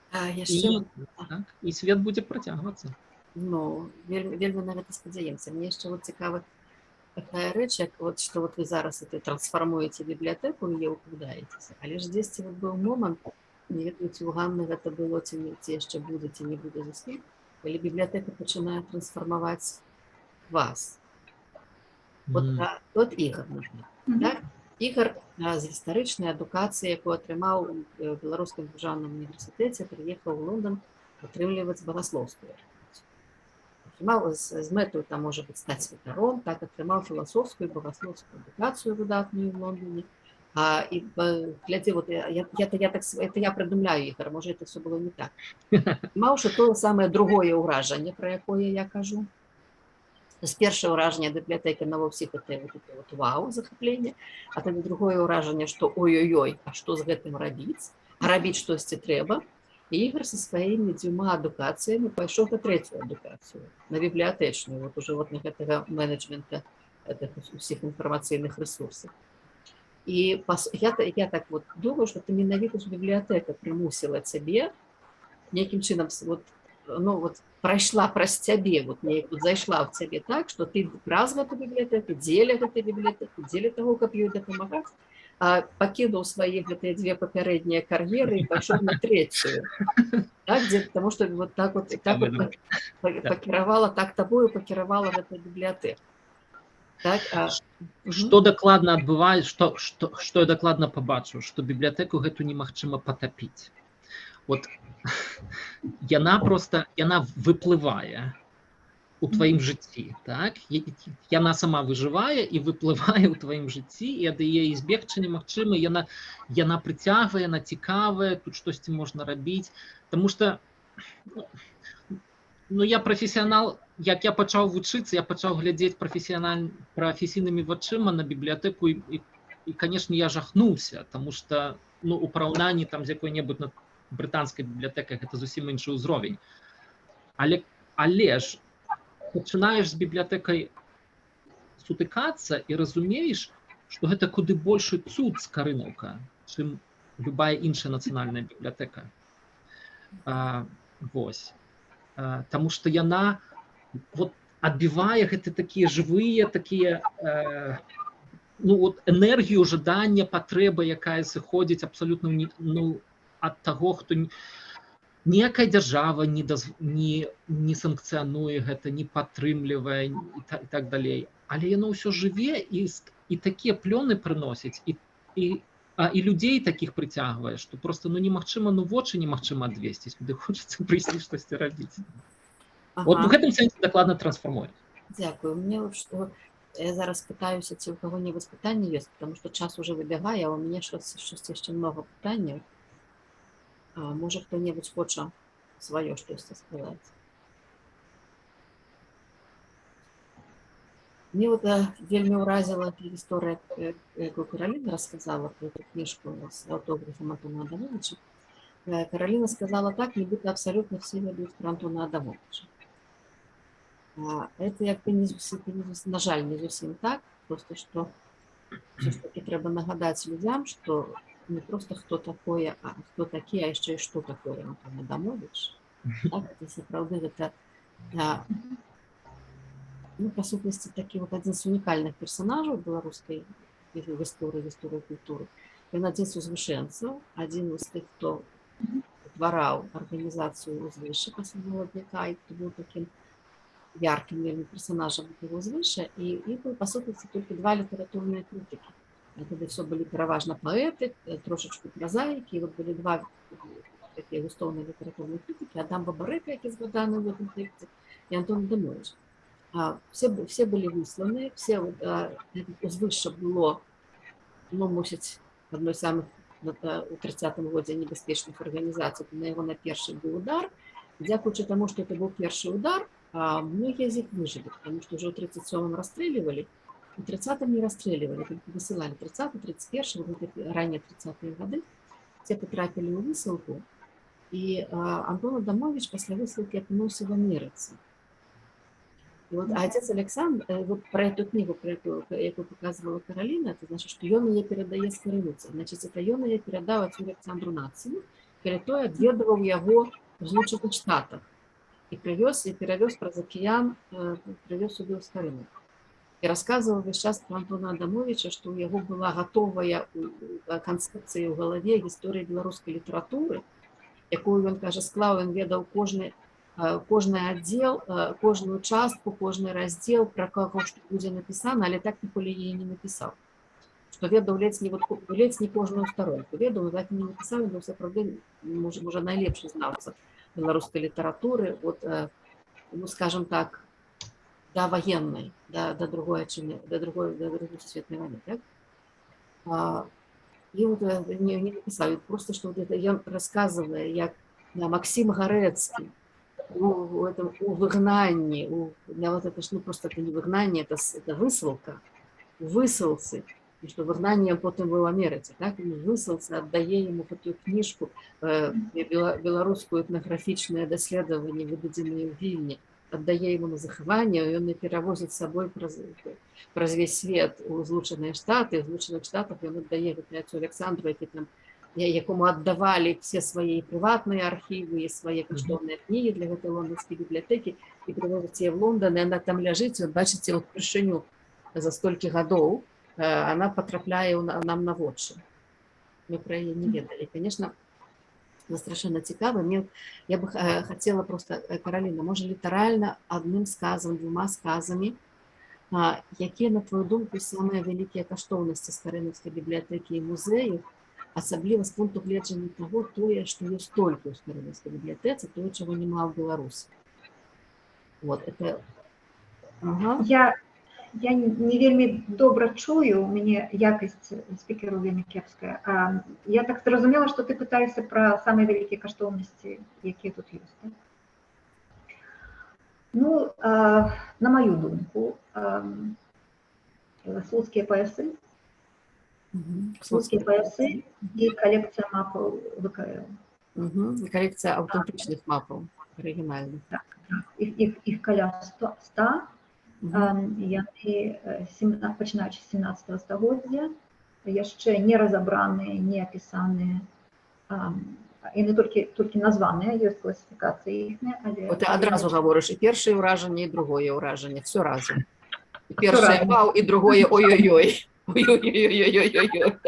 А яшчэ І, так, і свет будзе працягвацца. Ну, вельмі, вельмі на гэта спадзяемся. Мне яшчэ вот цікава такая рэч, як вот, што вот вы зараз это трансфармуеце бібліятэку, яе укладаецеся. Але ж дзесьці вот быў момант, не ведаю, ці ў Ганны гэта было, ці, не, ці яшчэ будзе, ці не будзе зусім, калі бібліятэка пачынае трансфармаваць вас. Вот, вот Ігор, напрыклад. Так? Ігор з гістарычнай адукацыі, якую атрымаў у Беларускім дзяржаўным універсітэце, прыехаў у Лондон атрымліваць багаслоўскую адукацыю. Атрымаў з мэтаю, там, можа быць, стаць святаром, так, атрымаў філасофскую і багаслоўскую адукацыю выдатную в Лондоне. І глядзі, вот я так, это я прыдумляю, Ігор, можа, это все было не так. Маўшы тое самае другое ўражанне, пра якое я кажу. То есть першае ўражанне бібліятэкі на ўсіх — это вот это вот вау, захапленне, а тады другое ўражанне, што ой-ой-ой, а што з гэтым рабіць? А рабіць штосьці трэба. І Ігор са сваімі дзвюма адукацыямі пайшоў на трэцюю адукацыю, на бібліятэчную, вот уже вот на гэтага менеджмента гэтых усіх інфармацыйных рэсурсаў. І я так вот думаю, што ты менавіта ж бібліятэка прымусіла цябе нейкім чынам вот, ну, вот, прайшла праз цябе, вот, неяк вот зайшла ў цябе так, што ты праз гэту бібліятэку, дзеля гэтай бібліятэкі, дзеля таго, каб ёй дапамагаць, пакінуў свае гэтыя дзве папярэднія кар'еры і пайшоў на трэцюю. Так, дзе, потому что вот так вот, так вот пакіравала, так табою пакіравала гэта бібліятэка. Так, Што дакладна адбываецца, што я дакладна пабачыў, што бібліятэку гэту немагчыма патапіць. Вот яна просто, яна выплывае у тваім жыцці, так? Яна сама выжывае і выплывае ў тваім жыцці, і ад яе збегчы немагчыма, яна прыцягвае, яна цікавая, тут штосьці можна рабіць, таму что, ну, я прафесіянал, як я пачаў вучыцца, я пачаў глядзець прафесійнымі вачыма на бібліятэку і, конечно, я жахнуўся, таму что, ну, у параўнанні там з якой-небудзь на брытанскай бібліятэкай гэта зусім іншы ўзровень. Але ж пачынаеш з бібліятэкай сутыкацца і разумееш, што гэта куды большы цуд Скарынаўка, чым любая іншая нацыянальная бібліятэка. Вось. Таму што яна вот адбівае гэты такія жывыя, такія, ну, вот, энергію, жадання, патрэба, якая сыходзіць абсалютна не, ну, ад таго, хто ніякая дзяржава не санкцыянуе гэта, не падтрымлівае і так далей. Але яно ўсё жыве і такія плёны прыносіць, і людзей такіх прыцягвае, што просто, ну, немагчыма, ну, вочы немагчыма адвесці, сюды хочацца прыйсці штосьці рабіць. Вот у гэтым сэнсе дакладна трансфармуе. Дзякую. Мне вот што я зараз пытаюся, ці ў каго-небудзь пытанні ёсць, потому что час уже выбягае, а у мяне штось яшчэ много пытанняў. Можа, хто-небудзь хоча сваё штосьці сказаць. Мне вот вельмі ўразіла та гісторыя, якую Караліна расказала про эту кніжку з аўтографам Антона Адамовича. Караліна сказала так, нібыта абсалютна все ведаюць про Антона Адамовича. Это як бы не зусім, не зусім, на жаль, не зусім так, просто што ўсё ж таки трэба нагадаць людзям, што не просто хто такое, а хто такі, а яшчэ і што такое Антон Адамович. Так, это сапраўды гэта, ну, па сутнасці, такі вот адзін з унікальных персонажаў беларускай гісторыі, гісторыі культуры. Ён адзін з узвышэнцаў, адзін з тых, хто утвараў арганізацыю «Узвышша» пасля Маладняка, і хто быў такім яркім вельмі персонажам гэтага «Узвышша», і быў, па сутнасці, толькі два літаратурныя крытыкі. Тады все былі пераважна паэты, трошачку празаікі, і вот былі два такія густоўныя літаратурныя крытыкі: Адам Бабарыка, які згаданы ў гэтым тэксце, і Антон Адамович. Все былі высланы, все, вот, «Узвышша» было, ну, мусіць, адной з самых у 30-м годзе небяспечных арганізацый, то на яго на першы быў удар. Дзякуючы таму, што это быў першы удар, многія з іх выжылі, потому что ўжо ў 37-м расстрэльвалі, у 30-м не расстрэльвалі, толькі высылалі. 30, 31, вот гэты раннія 30-е гады, все патрапілі ў высылку. І Антон Адамович пасля высылкі апынуўся в Амерыцы. И вот отец Александр, вот про эту книгу, про эту, якую показывала Каролина, это значит, что ён яе перадае Скарынуцы. Значит, это ён яе перадаў отцу Александру Нацыну, калі той адведаваў яго ў Злучаных Штатах і прывёз і перавёз праз акіян, прывёз сюды ў Скарыну. І рассказываў увесь час про Антона Адамовича, што ў яго была гатовая канцэпцыя ў галаве гісторыі беларускай літаратуры, якую ён, кажа, склаў, ён ведаў кожны аддзел, кожную частку, кожны раздзел, пра каго што будзе напісана, але так ніколі яе не напісаў. Што ведаў ледзь не, вот, ледзь не кожную старонку. Ведаў, но так і не напісаў, быў сапраўды, можа, найлепшы знаўца беларускай літаратуры, вот, ну, скажем так, да ваеннай, да другой адчыны, да другой сусветнай вайны, так? І вот не напісаў, просто што вот это ён расказвае, як на Максім Гарэцкі у этом, у выгнанні, да, вот это ж, ну, просто это не выгнанне, это высылка, у высылцы, і што выгнанне потым быў у Амерыцы, так, і высылцы аддае яму гэтую кніжку беларускую этнаграфічнае даследаванне, выдадзенае ў Вільні, аддае яму на захаванне, ён і перавозіць з сабой праз весь свет у Злучаныя Штаты. У Злучаных Штатах ён аддае гэты отцу Александру, які там, якому аддавалі все свае прыватныя архівы і свае каштоўныя кнігі для гэтай лонданскай бібліятэкі, і прывозіць яе в Лондон, і она там ляжыць, вот бачыце, вот упершыню за столькі гадоў она патрапляе нам на вочы. Мы пра яе не ведалі. Конечно, страшэнна цікава. Я бы хотела просто, Каролина, можа, літаральна адным сказам, двума сказамі, якія, на твою думку, самыя вялікія каштоўнасці Скарынаўскай бібліятэкі і музею, асабліва з пункту гледжання таго, тое, што ёсць толькі ў Скарынаўскай бібліятэцы, тое, чаго няма ў Беларусі. Вот, это. Ага. Я не вельмі добра чую, у мяне якасць спікеру вельмі кепская. Я так зразумела, што ты пытаешся пра самыя вялікія каштоўнасці, якія тут ёсць. Так? Ну, на маю думку, слуцкія паясы, слуцкія паясы і калекцыя мапаў ВКЛ. І калекцыя аўтэнтычных мапаў, арыгінальных. Так. Іх каля 100. Яны пачынаючы з 17 стагоддзя, яшчэ не разабраныя, не апісаныя, яны толькі названыя, ёсць класіфікацыя іхняя, але Вот ты адразу гаворыш і першае ўражанне, і другое ўражанне, все разам. І першае разам. Вау, і другое ой-ой-ой. Ой-ой-ой-ой-ой-ой.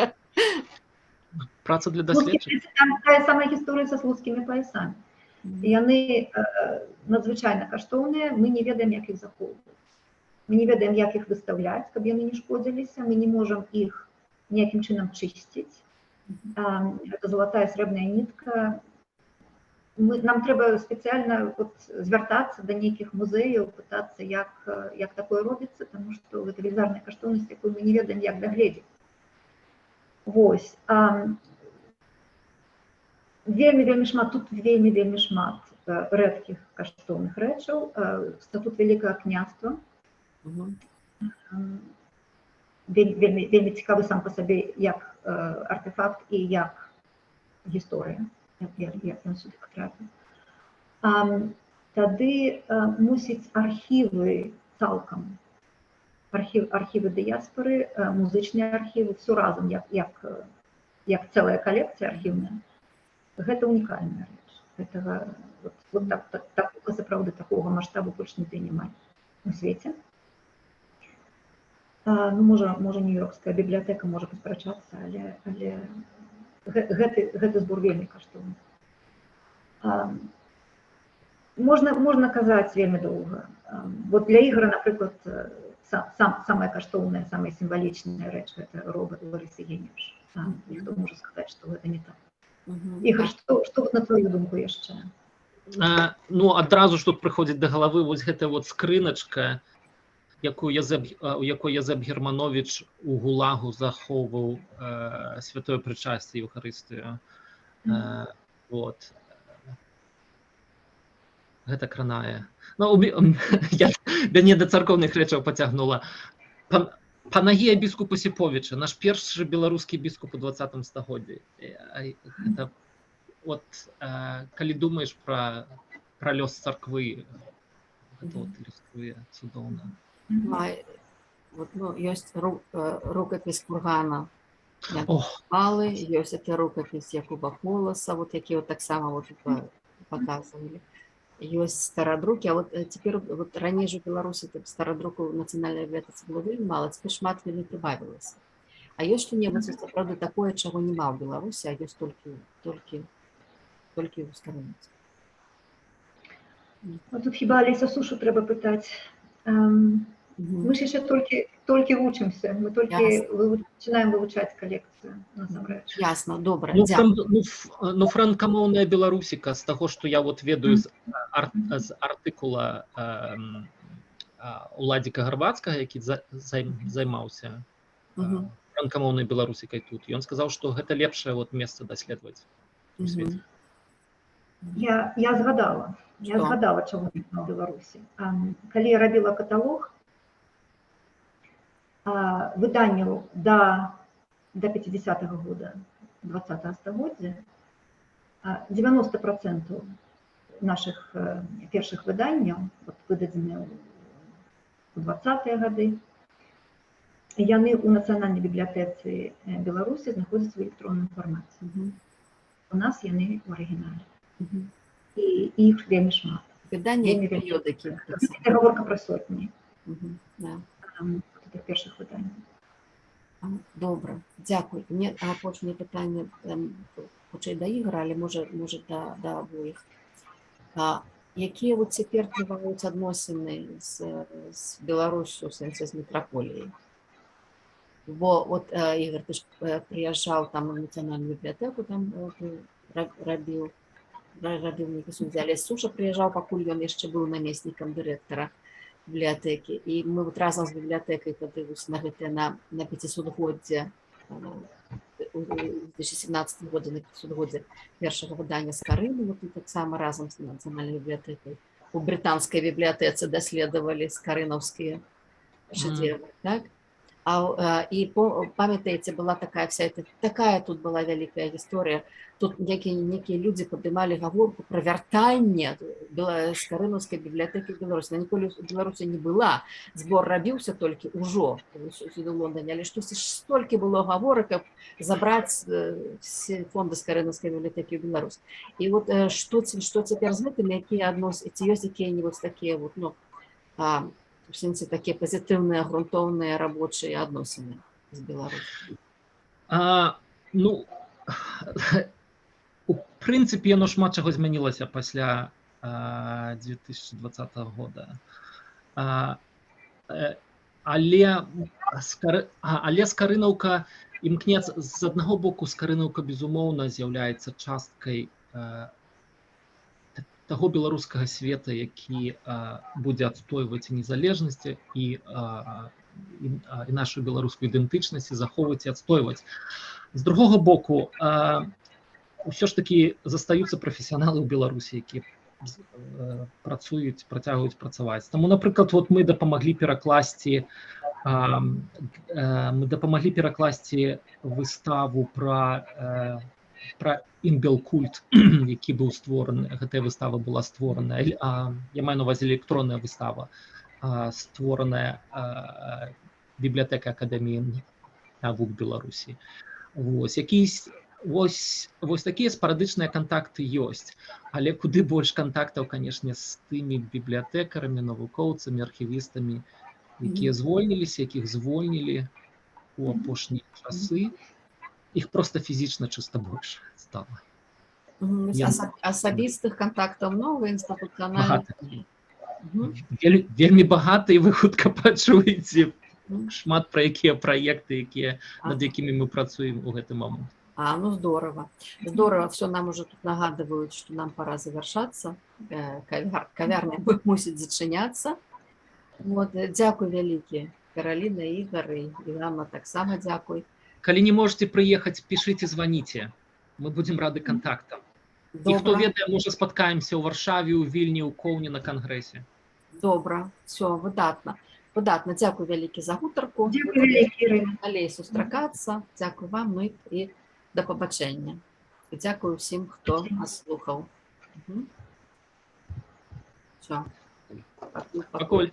Праца для Слуцкія даследчыкаў. паясы, там тая самая гісторыя са слуцкімі паясамі. Яны надзвычайна каштоўныя, мы не ведаем, як іх захоўваць. Мы не ведаем, як іх выстаўляць, каб яны не шкодзіліся, мы не можам іх ніякім чынам чысціць. Это залатая, срэбная нітка. Нам трэба спецыяльна вот звяртацца да нейкіх музеяў, пытацца, як такое робіцца, таму што гэта велізарная каштоўнасць, якую мы не ведаем, як дагледзець. Вось. Вельмі, вельмі шмат, тут вельмі, вельмі шмат рэдкіх каштоўных рэчаў. Статут Вялікага княства. Вельмі, вельмі цікавы сам па сабе як артэфакт і як гісторыя, як ён сюды патрапіў. Тады мусіць архівы цалкам, архівы дыяспоры, музычныя архівы, все разам, як цэлая калекцыя архіўная. Гэта унікальная рэч. Гэтага, вот так, сапраўды такога маштабу больш нідзе няма у свеце. Ну, можа, нью-йоркская бібліятэка можа паспрачацца, але гэты збор вельмі каштоўны. Можна казаць вельмі доўга. Вот для Ігора, напрыклад, самая каштоўная, самая сімвалічная рэч — гэта роба Ларысы Генюш. Ніхто можа сказаць, што гэта не так. Ігор, што вот на твою думку яшчэ? Ну, адразу ж тут прыходзіць да галавы вось гэтая вот скрыначка. якую Язэп, у якой Язэп Германович у ГУЛАГу захоўваў святое прычасце, Еўхарыстыю. Вот. Гэта кранае. Ну, я мяне да царкоўных рэчаў пацягнула. Панагія біскупа Сіповіча, наш першы беларускі біскуп у 20 стагоддзі. Гэта от, калі думаеш пра лёс царквы, гэта вот ілюструе цудоўна. Вот, ну, ёсць рукапіс Кургана Ох, Малы, ёсць эта рукапіс Якуба Коласа, вот, які вот таксама вот показывалі. Ёсць старадрукі, а вот цяпер, вот раней жа у Беларусі там старадруку ў нацыянальнай бібліятэцы было вельмі мала, цяпер шмат вельмі прыбавілася. А ёсць што-небудзь сапраўды такое, чаго няма ў Беларусі, а ёсць толькі ў Скарынцы? Ну, тут хіба Алеся Сушу трэба пытаць. Мы ж яшчэ толькі вучымся, мы толькі пачынаем вывучаць калекцыю насамрэч. Ясна, добра, Ну, дзякую. ну, франкамоўная беларусіка, з таго, што я вот ведаю з артыкула Уладзіка Гарбацкага, які займаўся франкамоўнай беларусікай тут. Ён сказаў, што гэта лепшае вот месца даследаваць у свеце. Я згадала. Я Што? згадала, чаго няма ў Беларусі. Калі я рабіла каталог выданняў да 50-го года 20-го стагоддзя, 90% нашых першых выданняў, вот, выдадзеныя ў 20-е гады, яны ў Нацыянальнай бібліятэцы Беларусі знаходзяцца ў электронным фармаце. У нас яны ў арыгінале. І іх вельмі шмат. Выданні Вельмі, вельмі перыёдыкі. Гэта гаворка пра сотні тых першых выданняў. Добра, дзякуй. Мне апошняе пытанне, хутчэй да Ігара, але можа да абоіх. Якія вот цяпер трываюць адносіны з Беларуссю, у сэнсе з метраполіяй? Бо от, Ігар, ты ж прыязджаў там у нацыянальную бібліятэку, там ты рабіў нейкі сувязі. Але Суша прыязджаў, пакуль ён яшчэ быў намеснікам дырэктара бібліятэкі. І мы вот разам з бібліятэкай тады вось на гэтае на 500-годдзе, у 2017 годзе, на 500-годдзе першага выдання Скарыны, вот мы таксама разам з нацыянальнай бібліятэкай у брытанскай бібліятэцы даследавалі скарынаўскія шэдэвры, так? І памятаеце, была такая вся эта, такая тут была вялікая гісторыя. Тут некія людзі падымалі гаворку пра вяртанне скарынаўскай бібліятэкі ў Беларусь. Яна ніколі ў Беларусі не была. Збор рабіўся толькі ўжо сюды ў Лондоне, але штосьці ж столькі было гаворак, каб забраць все фонды скарынаўскай бібліятэкі ў Беларусь. І вот што цяпер з гэтым, якія ці ёсць якія-небудзь такія вот, ну, у сэнсе такія пазітыўныя, грунтоўныя рабочыя адносіны з Беларусю? Ну, у прынцыпе, яно шмат чаго змянілася пасля 2020 года. Але Скарынаўка імкнецца, з аднаго боку, Скарынаўка, безумоўна, з'яўляецца часткай таго беларускага света, які будзе адстойваць і незалежнасці, і нашу беларускую ідэнтычнасць, і захоўваць, і адстойваць. З другога боку, ўсё ж такі застаюцца прафесіяналы ў Беларусі, якія працуюць, працягваюць працаваць. Таму, напрыклад, вот мы дапамаглі перакласці выставу пра імбелкульт, які быў створаны, гэтая выстава была створаная, я маю на увазе электронная выстава, створаная бібліятэка Акадэміі навук Беларусі. Вось, якісь, вось такія спарадычныя кантакты ёсць, але куды больш кантактаў, канешне, з тымі бібліятэкарамі, навукоўцамі, архівістамі, якія звольніліся, якіх звольнілі у апошнія часы. Іх проста фізічна чыста больш стала. Асабістых кантактаў много, інстытуцыянальных Багата. не. Вельмі багата, і вы хутка пачуеце шмат пра якія праекты, над якімі мы працуем у гэты момант. Ну здорово. Здорово, все нам уже тут нагадывают, что нам пора завершаться. Кавярня мусіць зачыняцца. Вот, дзякуй вялікі, Караліна, Ігар і Ганна таксама дзякуй. Калі не можете прыехаць, пішыце, звоните. Мы будзем рады кантактам. І хто Добра. ведае, можа, спаткаемся ў Варшаве, у Вільні, у Коўні на кангрэсе. Добра, все, выдатна. Выдатна, дзякуй вялікі за гутарку. Дзякуй вялікі, Ірына. Далей сустракацца. Дзякуй вам, ну і да пабачэння. І дзякую ўсім, хто нас слухаў. Все. Пакуль.